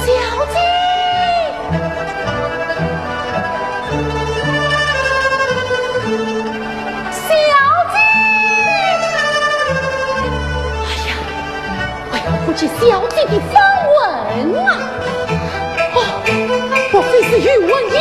小姐，小姐，哎呀，为何不见小姐的芳魂啊？哦，莫非是玉魂也？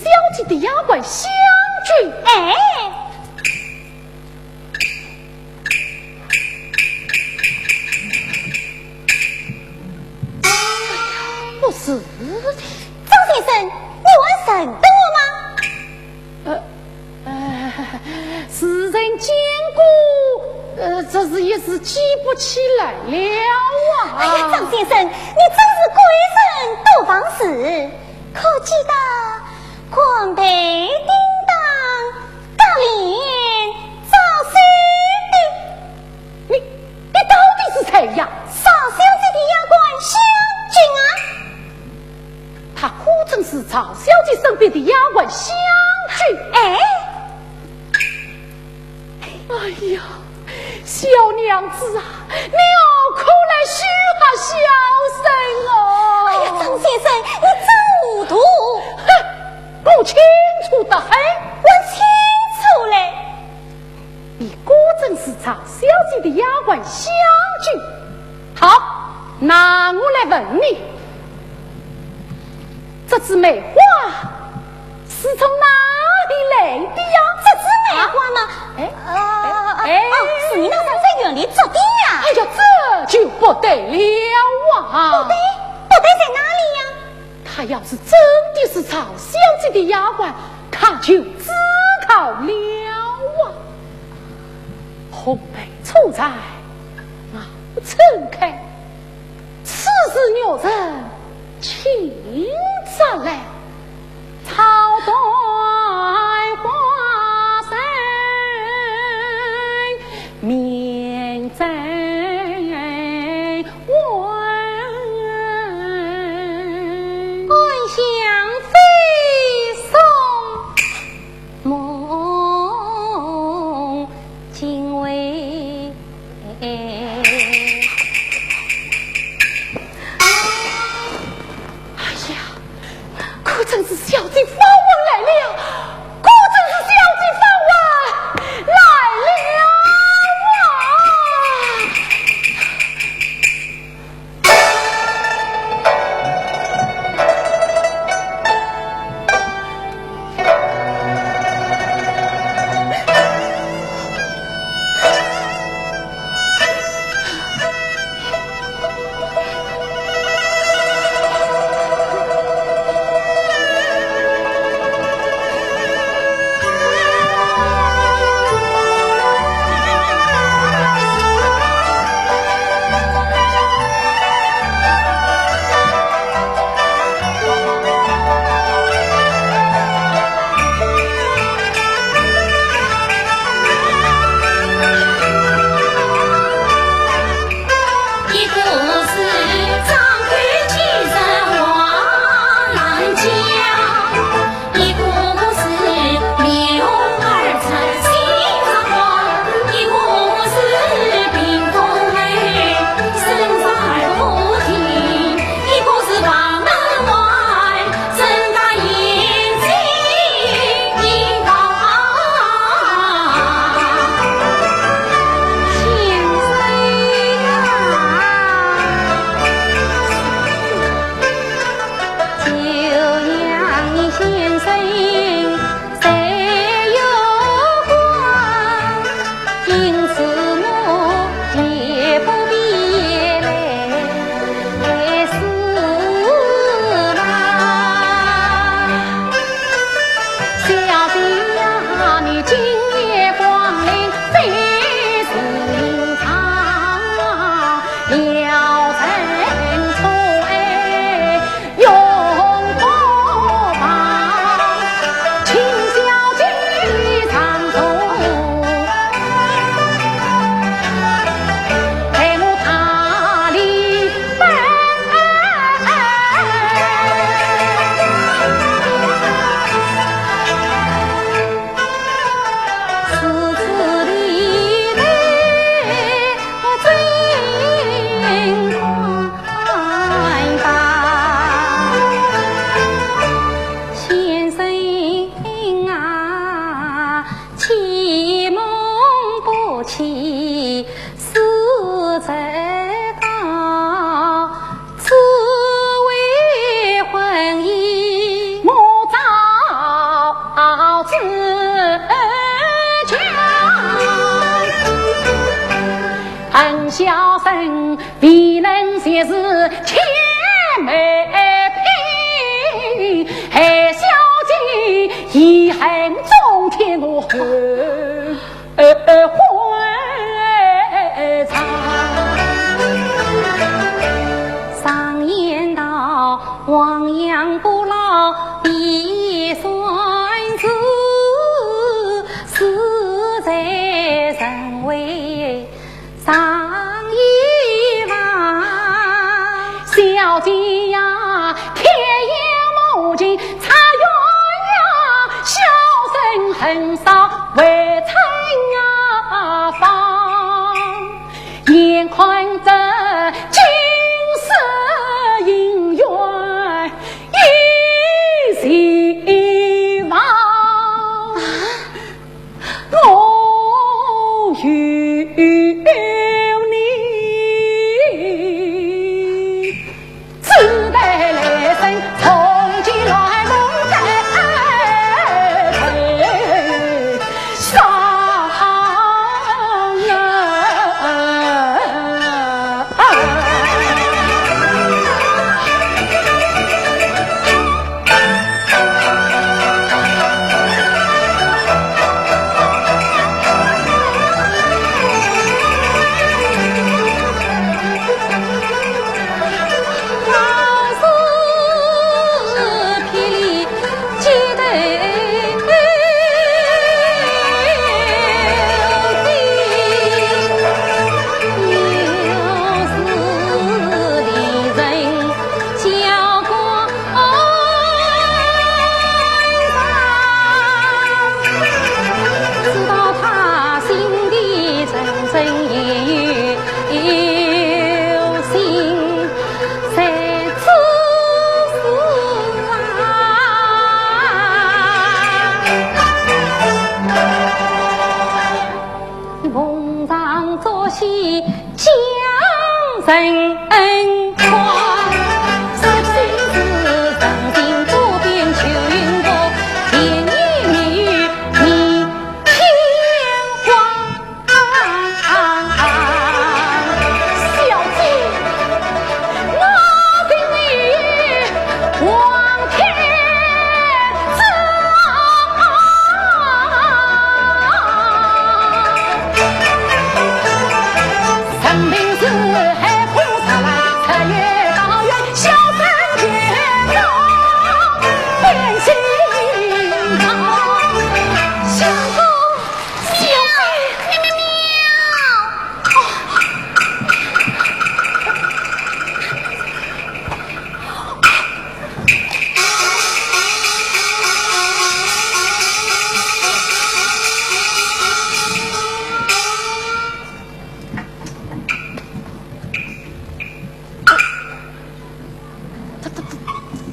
小姐的丫鬟香君。哎，不是的。张先生，你还认得我吗？呃，呃，是人见过，呃，只是一时记不起来了啊。哎呀，张先生，你真是贵人多忘事。 可记得官配叮当，价廉照收的？你，你到底是谁呀？少小姐的丫鬟香君啊。她果真是赵小姐身边的丫鬟香君？哎。 哎呀，小娘子啊，你何苦来羞吓小生哦？哎呀，张先生，你真糊涂。哼，我清楚得很。我清楚嘞。你果真是赵小姐的丫鬟香君。好，那我来问你，这枝梅花 是从哪里来的呀？这枝梅花嘛，啊？哎，呃，哎，哦，是你那三岁园里捉的呀。哎呀，这就不对了啊！不对，不对在哪里呀？她要是真的是赵小姐的丫鬟，她就知道了啊。红梅初在，熬春开， 此时玉人轻折来，草断花生面再问。暗香飞送 梦惊回。哎呀，可真是小姐访问来了，可真是小姐访问来了啊！小生未能前世欠媒聘，害小姐遗恨总添我后悔长。常言道，亡羊补牢必先知，事在人为 上一房。小姐呀，天有母亲，差鸳鸯，小生恨少未曾啊放。眼看这金色姻缘已成亡， 我与你，只待来生重见来梦再会。 逢场作戏将人夸，说今日人心多变，秋云薄，便衣美女迷天花。小姐，我的皇天子啊！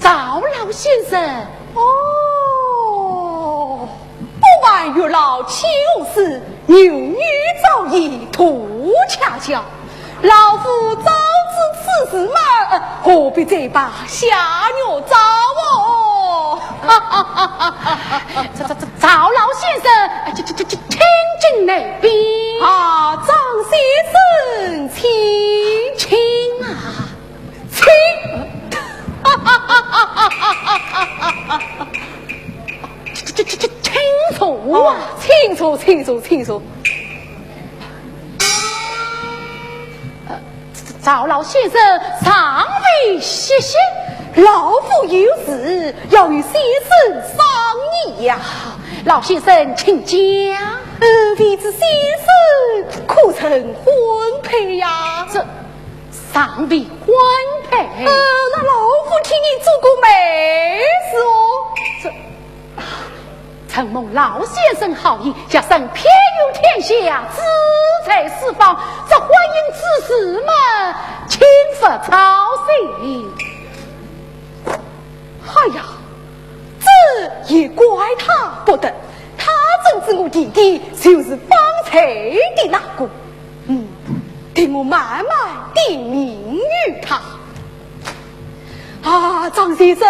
赵老先生。哦，不瞒月老起何事，牛女早已渡恰桥。 老夫早知此事嘛，呃，何必再把下药招哦？赵赵赵赵老先生，呃，请请请请进内禀。啊，张先生，请。请啊。请。这这这这这请坐啊。哦，请坐，请坐，请坐。 呃，赵老先生尚未歇息。老夫有事要与先生商议呀。老先生请讲。呃，未知先生可曾婚配呀？这，尚未婚配。呃，那老夫替你做个媒是哦。这， 承蒙老先生好意，学生漂游天下，志在四方，这婚姻之事嘛，请勿操心。哎呀，这也怪他不得，他怎知我弟弟就是方才的那个？嗯，待我慢慢点名于他。 啊，张先生，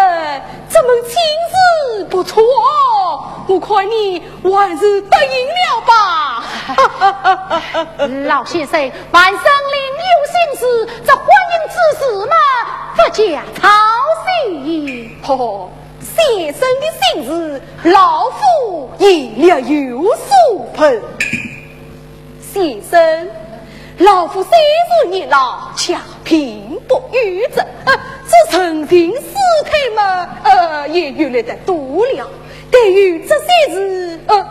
这门亲事不错哦，我看你还是答应了吧。老先生，晚生心事，这婚姻之事嘛，不加操心。哦，先生的心事，老夫也略有所闻。先生，老夫虽然年老，却并不愚痴，呃，这人情世态嘛，呃，也阅历得多了。对于这些事，呃，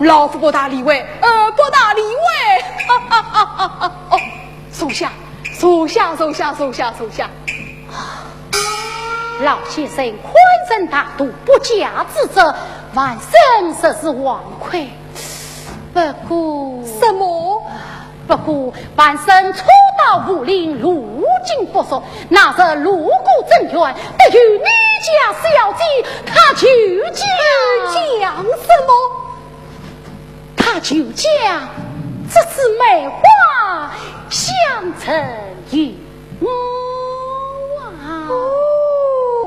老夫不大理会，呃，不大理会。哈哈哈哈哈！哦，坐下，坐下，坐下，坐下，坐下。老先生宽仁大度，不加指责，晚生实是枉愧。不过，什么？不过，晚生初到武陵，路径不熟，那日路过镇远，得遇你家小姐，她就讲，讲什么？她就讲，这枝梅花香沉于我啊。哦，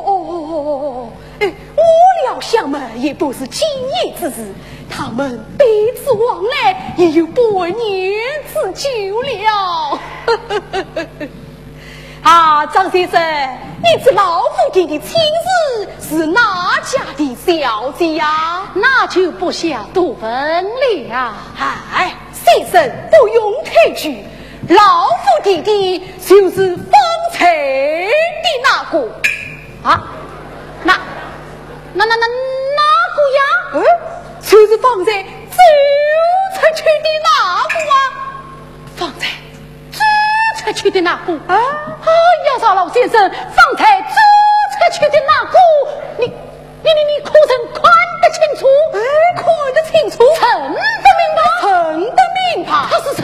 哦，哦，哦，哦，哎，我料想嘛，也不是今夜之事，他们彼此往来也有半年之久了。啊，张先生，你这老夫弟的亲事是哪家的小姐呀？那就不晓得问了。哎，先生不用推举，老夫弟弟就是方才的那个。啊？那，那，那，那，那个呀？嗯，就是方才走出去的那个啊。方才走出去的那个？啊？哎呀，赵老先生，方才走出去的那个，你，你，你，你可曾看得清楚？哎，看得清楚。认得明白？认得明白。他是谁？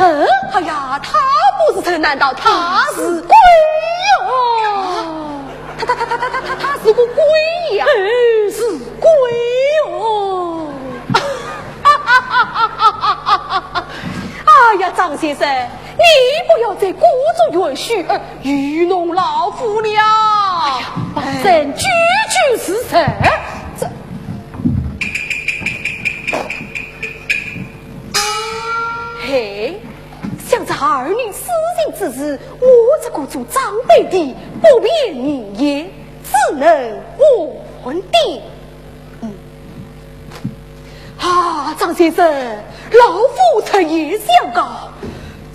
哎呀，他不是谁，难道他是鬼哟？他，他，他，他，他，他，他是个鬼呀？哎，是鬼哟。哎呀，张先生，你不要再故作玄虚，呃，愚弄老夫了。哎呀，反正句句是实。这，嘿，想这儿女私情之事，我这个做长辈的不便明言，只能婉言。 嗯。啊，张先生，老夫昨夜相告，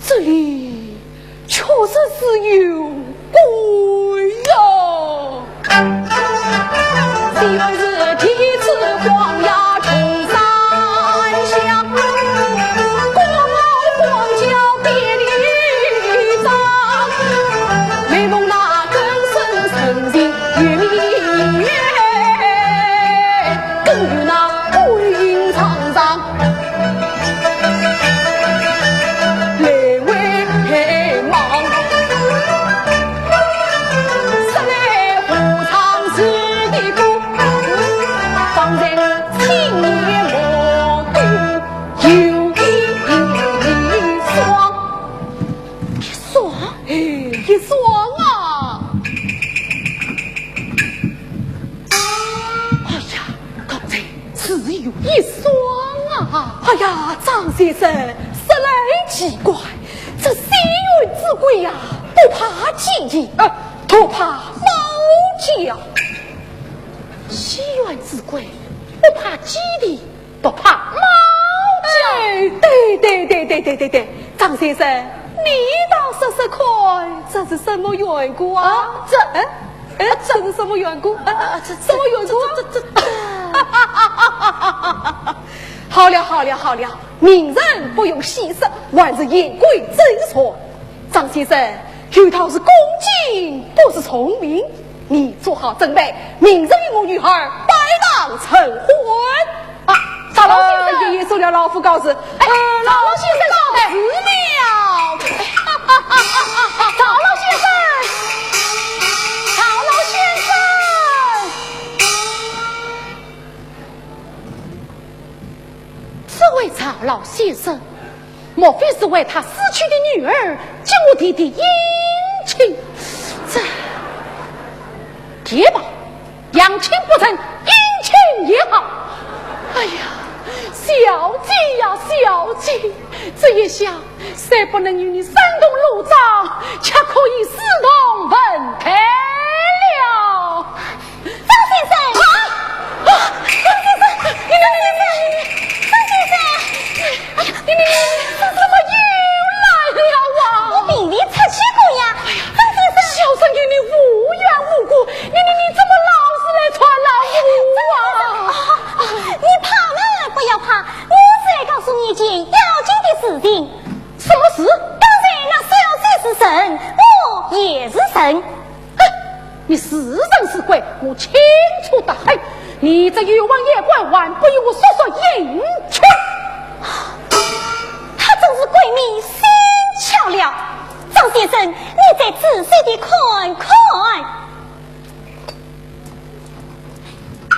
这里确实是有鬼呀。一双？哎，一双啊！哎呀，刚才只有一双啊！哎呀，张先生，说来奇怪，这西园之鬼呀，不怕鸡啼，呃，独怕猫叫。西园之鬼不怕鸡啼， 不怕猫叫。哎，对，对，对，张先生，你倒说说看，这是什么缘故啊？啊，这，哎，哎，这是什么缘故？啊，啊，这，什么缘故啊？这，这，这，这，好了，好了，好了，明人不用细说，还是言归正传。张先生，有道是恭敬不如从命， 你做好准备，明日与我女儿拜堂成婚。啊，赵老先生。哎，也，也受了老夫告辞。哎，呃，赵老先生告辞了。赵老先生，赵老先生。这位赵老先生， 莫非是为他死去的女儿将我弟弟迎亲？这，也罢，迎亲不成，姻亲也好。哎呀，小姐呀，小姐，这一下，虽不能与你生同炉灶，却可以私通文台了。张先生！啊！啊！张先生！你，你，你，你，张先生！哎呀，你，你，你，你，怎么又来了啊？我并未出去过呀。哎呀，张先生！小生与你无缘无故，你，你，你怎么老是来缠绕我啊？啊，啊，你怕吗？不要怕，我是来告诉你一件要紧的事情。什么事？刚才那小姐是人，我也是人。哼，你是人是鬼，我清楚得很。你这冤枉妖怪，还不与我速速引去！他真是鬼迷心窍了。张先生，你再仔细地看看。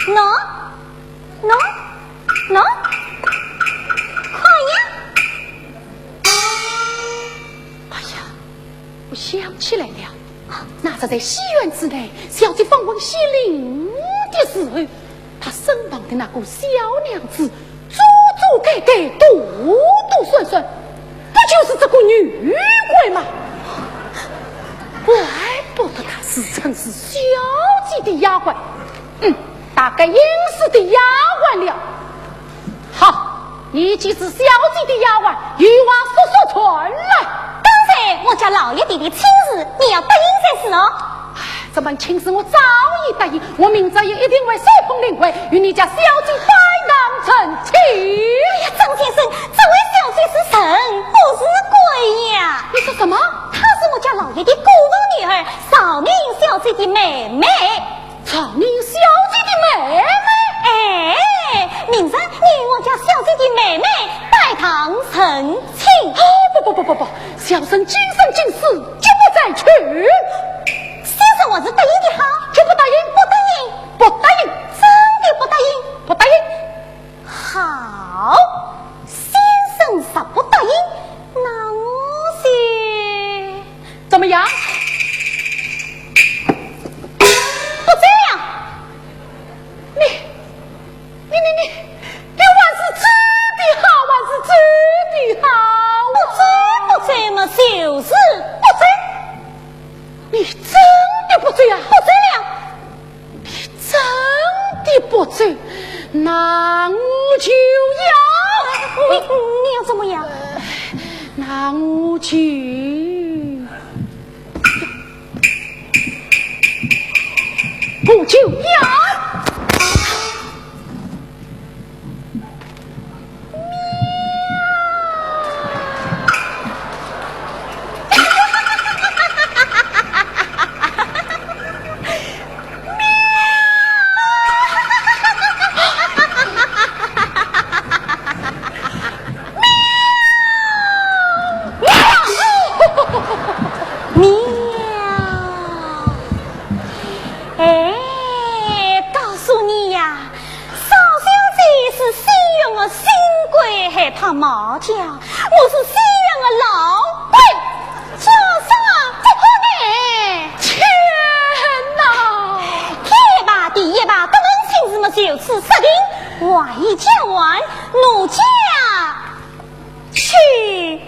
喏，喏，喏，看呀！哎呀，我想起来了，那日在戏院之内，小姐访问谢灵的时候，她身旁的那个小娘子，珠珠戴戴，朵朵闪闪，不就是这个女鬼吗？怪不得她自称是小姐的丫鬟。嗯，大概应是的丫鬟了。好，你既是小姐的丫鬟，有话速速传来。刚才我家老爷爹的亲事，你要答应才是哦。哎，这门亲事我早已答应，我明朝也一定会手捧灵灰，与你家小姐拜堂成亲。哎呀，张先生，这位小姐是人，不是鬼呀。你说什么？她是我家老爷的姑父女儿，赵宁小姐的妹妹。赵宁小姐的妹妹？哎，明日你与我家小姐的妹妹拜堂成亲。哦，不不不不不，小生今生今世绝不再去。先生还是答应的好。绝不答应。不答应。不答应。真的不答应？不答应。好，先生若不答应，那我就……怎么样？不走了。你，你，你，你，你还是走的好，还是走的好啊？不走，不走嘛，就是不走。你真的不走啊？不走了。你真的不走，那我就要……你，你要怎么样？那我就……我就要……喵！哎，告诉你呀，少小姐是心勇的新贵，害怕猫叫，我是心勇的老鬼，叫啥不怕呢？天哪！天一把，地一把，这门亲事么就此说定，话已讲完，奴家去。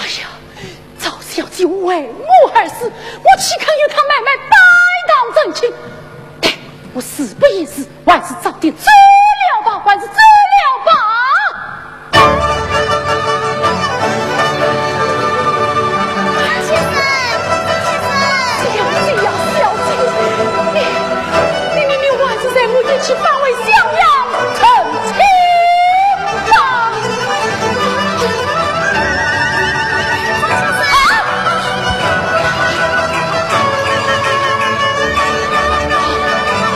哎呀，赵小姐为我而死，我岂肯与她妹妹拜堂成亲？对，我事不宜迟，还是早点走了吧，还是走了吧。张先生，张先生。小姐呀，小姐，你，你，你，你还是随我一起返回襄阳城去吧。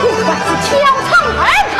我还是跳窗而逃。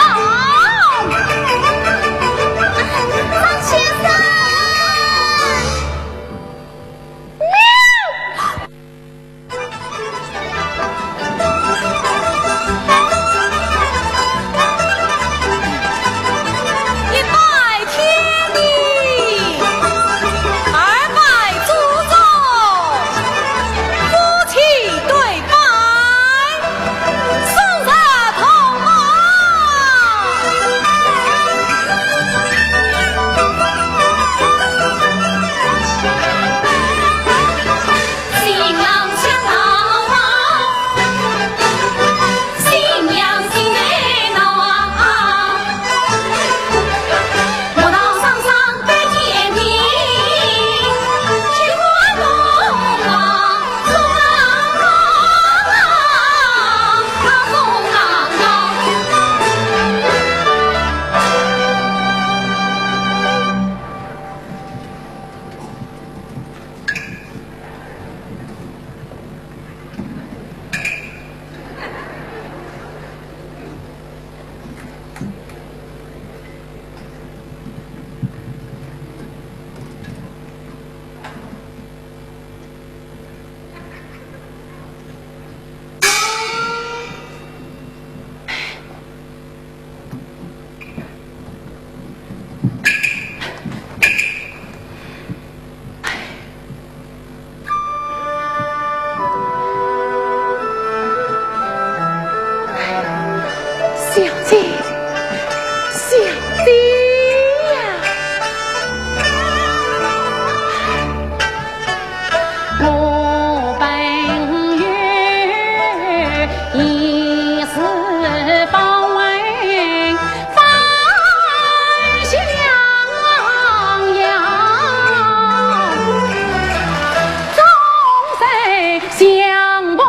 相逢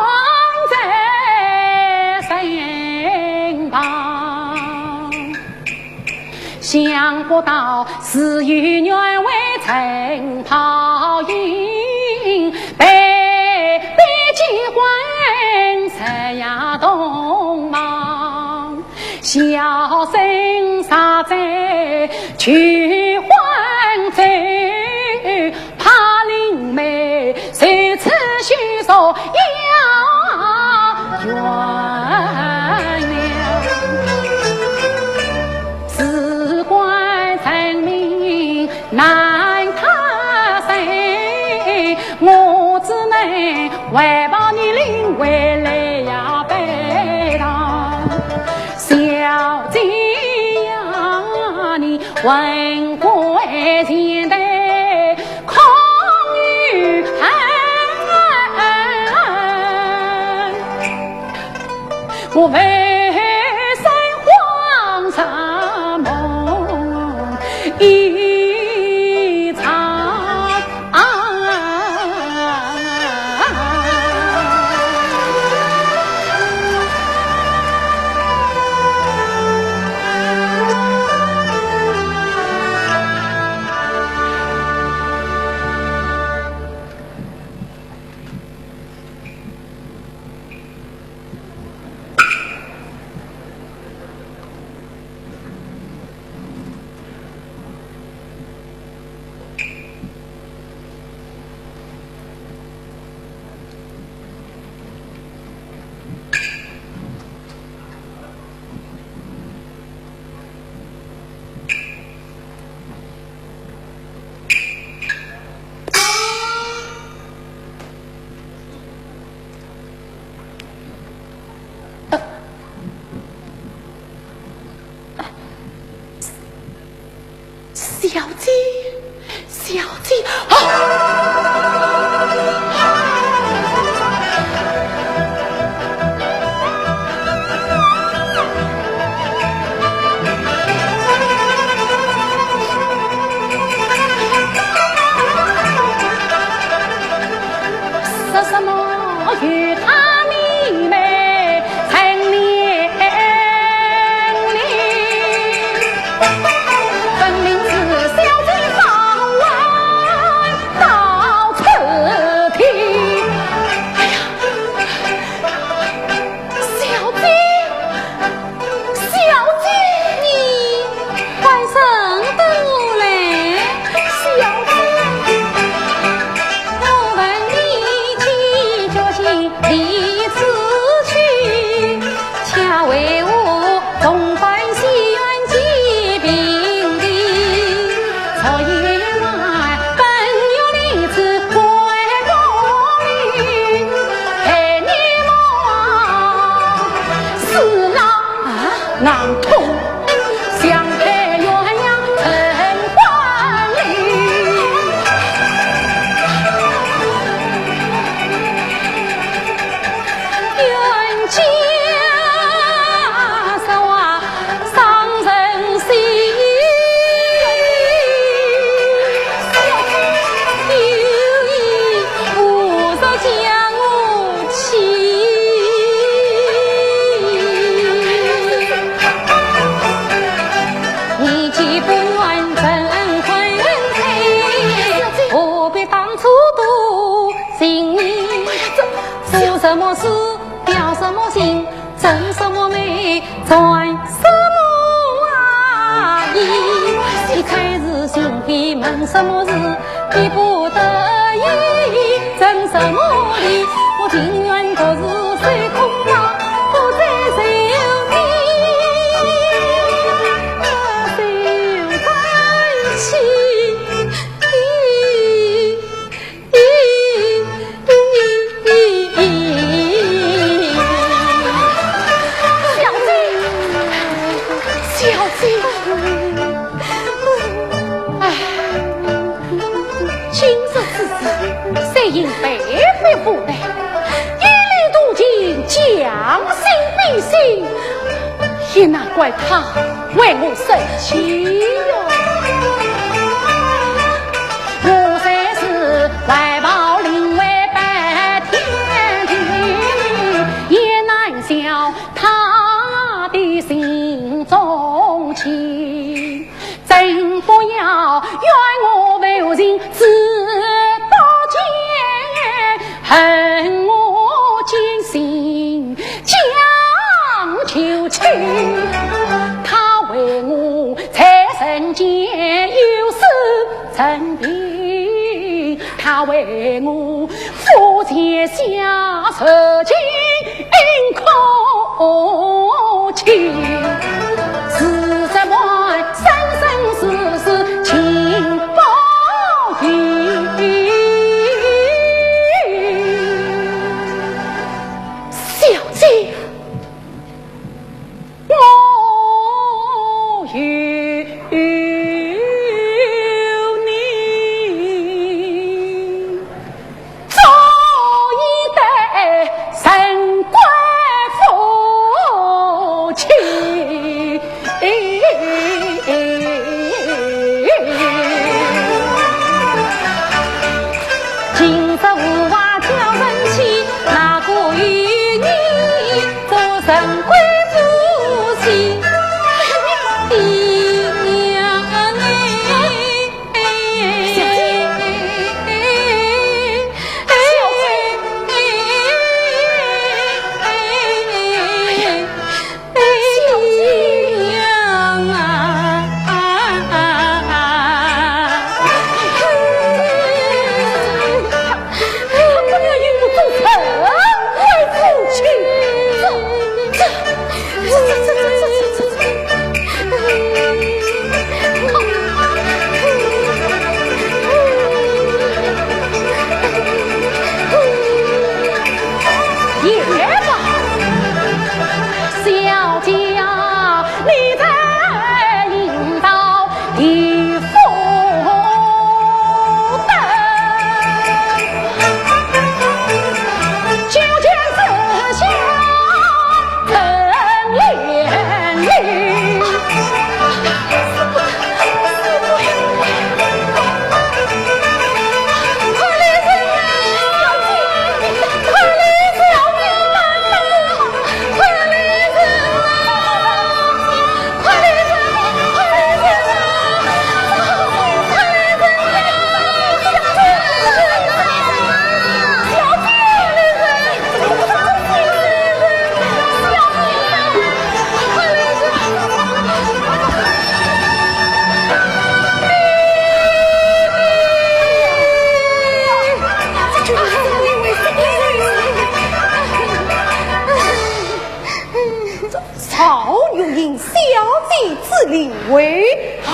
在身旁，想不到是有缘为曾泡影，被别几番日夜同望。 小生啥在求欢奏，怕令妹受此虚弱要怨了。事关人命难他生，我只能 为报你临危来呀拜堂，小姐呀，你魂归前头空余恨。我未曾慌着梦一场。 小姐，小姐，啊！说什么与他妹妹成连理，分明是小姐放我到此地。哎呀，小姐，小姐，你 快送得我来，小姐。我问你几句，心里此去，恰为我重返西园寄平地。昨夜晚，本欲立此回宫里，陪你望四郎。啊？ 南通，想开元阳城关里，冤家是我伤人心，有意无意将我 你既不愿成婚配，何必当初多情？做什么事，表什么情，争什么美， 算什么啊？你一开始兄弟问什么事，比不得已，争什么理？我情愿独自守空房，不再受你受寒气。 小姐，小姐，唉，今日之事，虽因被逼无奈，一力同情，将心比心，也难怪她为我生气哟。我虽是外貌令为白天恨我奸心将就去，他为我在人间有失人品，他为我夫妻下受尽苦情，自责满生生世世情不移。小姐，我有你，早已得人归夫妻。 今日无话叫人去，哪个与你做人归夫妻的娘哎？小姐，小姐。 哎呀啊！他不要一不做成，快出去！走，走，走，走，走，走，走。 也罢，小姐啊，你在引导一夫登，就见这下 赵月英小姐之令为何？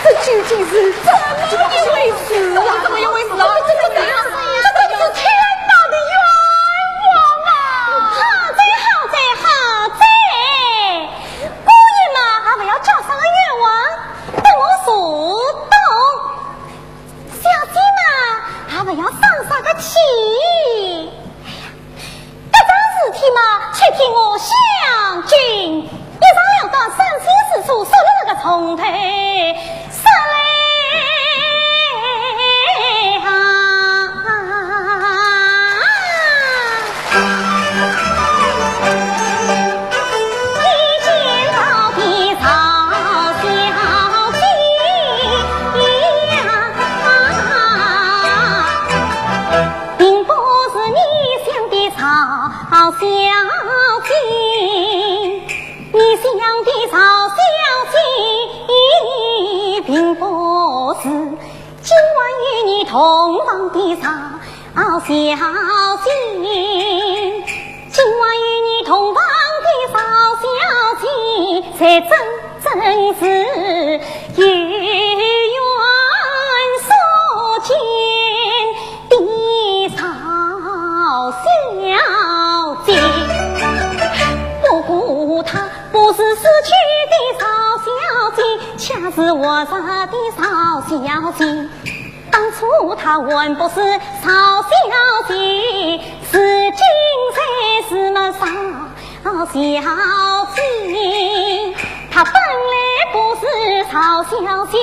这究竟是怎么一回事啊？怎么一回事啊？这是天大的冤枉啊！好哉，好哉，好哉！姑爷嘛，也不要叫啥个冤枉，等我自懂。小姐嘛，也不要生啥个气。 搿桩事体嘛，全凭我香君一上两段伤心事，说了那个从头，伤是，今晚与你同房的少小姐，今晚与你同房的少小姐，才真正是有缘所见的少小姐。不过她不是死去的少小姐，恰是活着的少小姐。当初她还不是少小姐，如今才是么少小姐。她本来不是少小姐，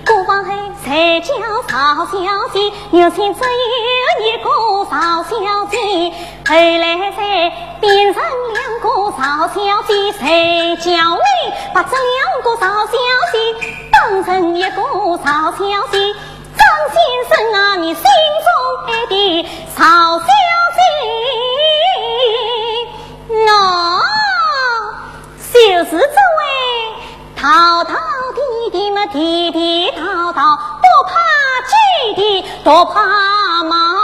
过往后才叫少小姐。原先只有一个少小姐，后来才变成两个少小姐，才叫你把这两个少小姐当成一个少小姐。张先生啊，你心中爱的少小姐，喏，就是这位淘淘地地么地地淘淘，不怕地地，不怕嘛。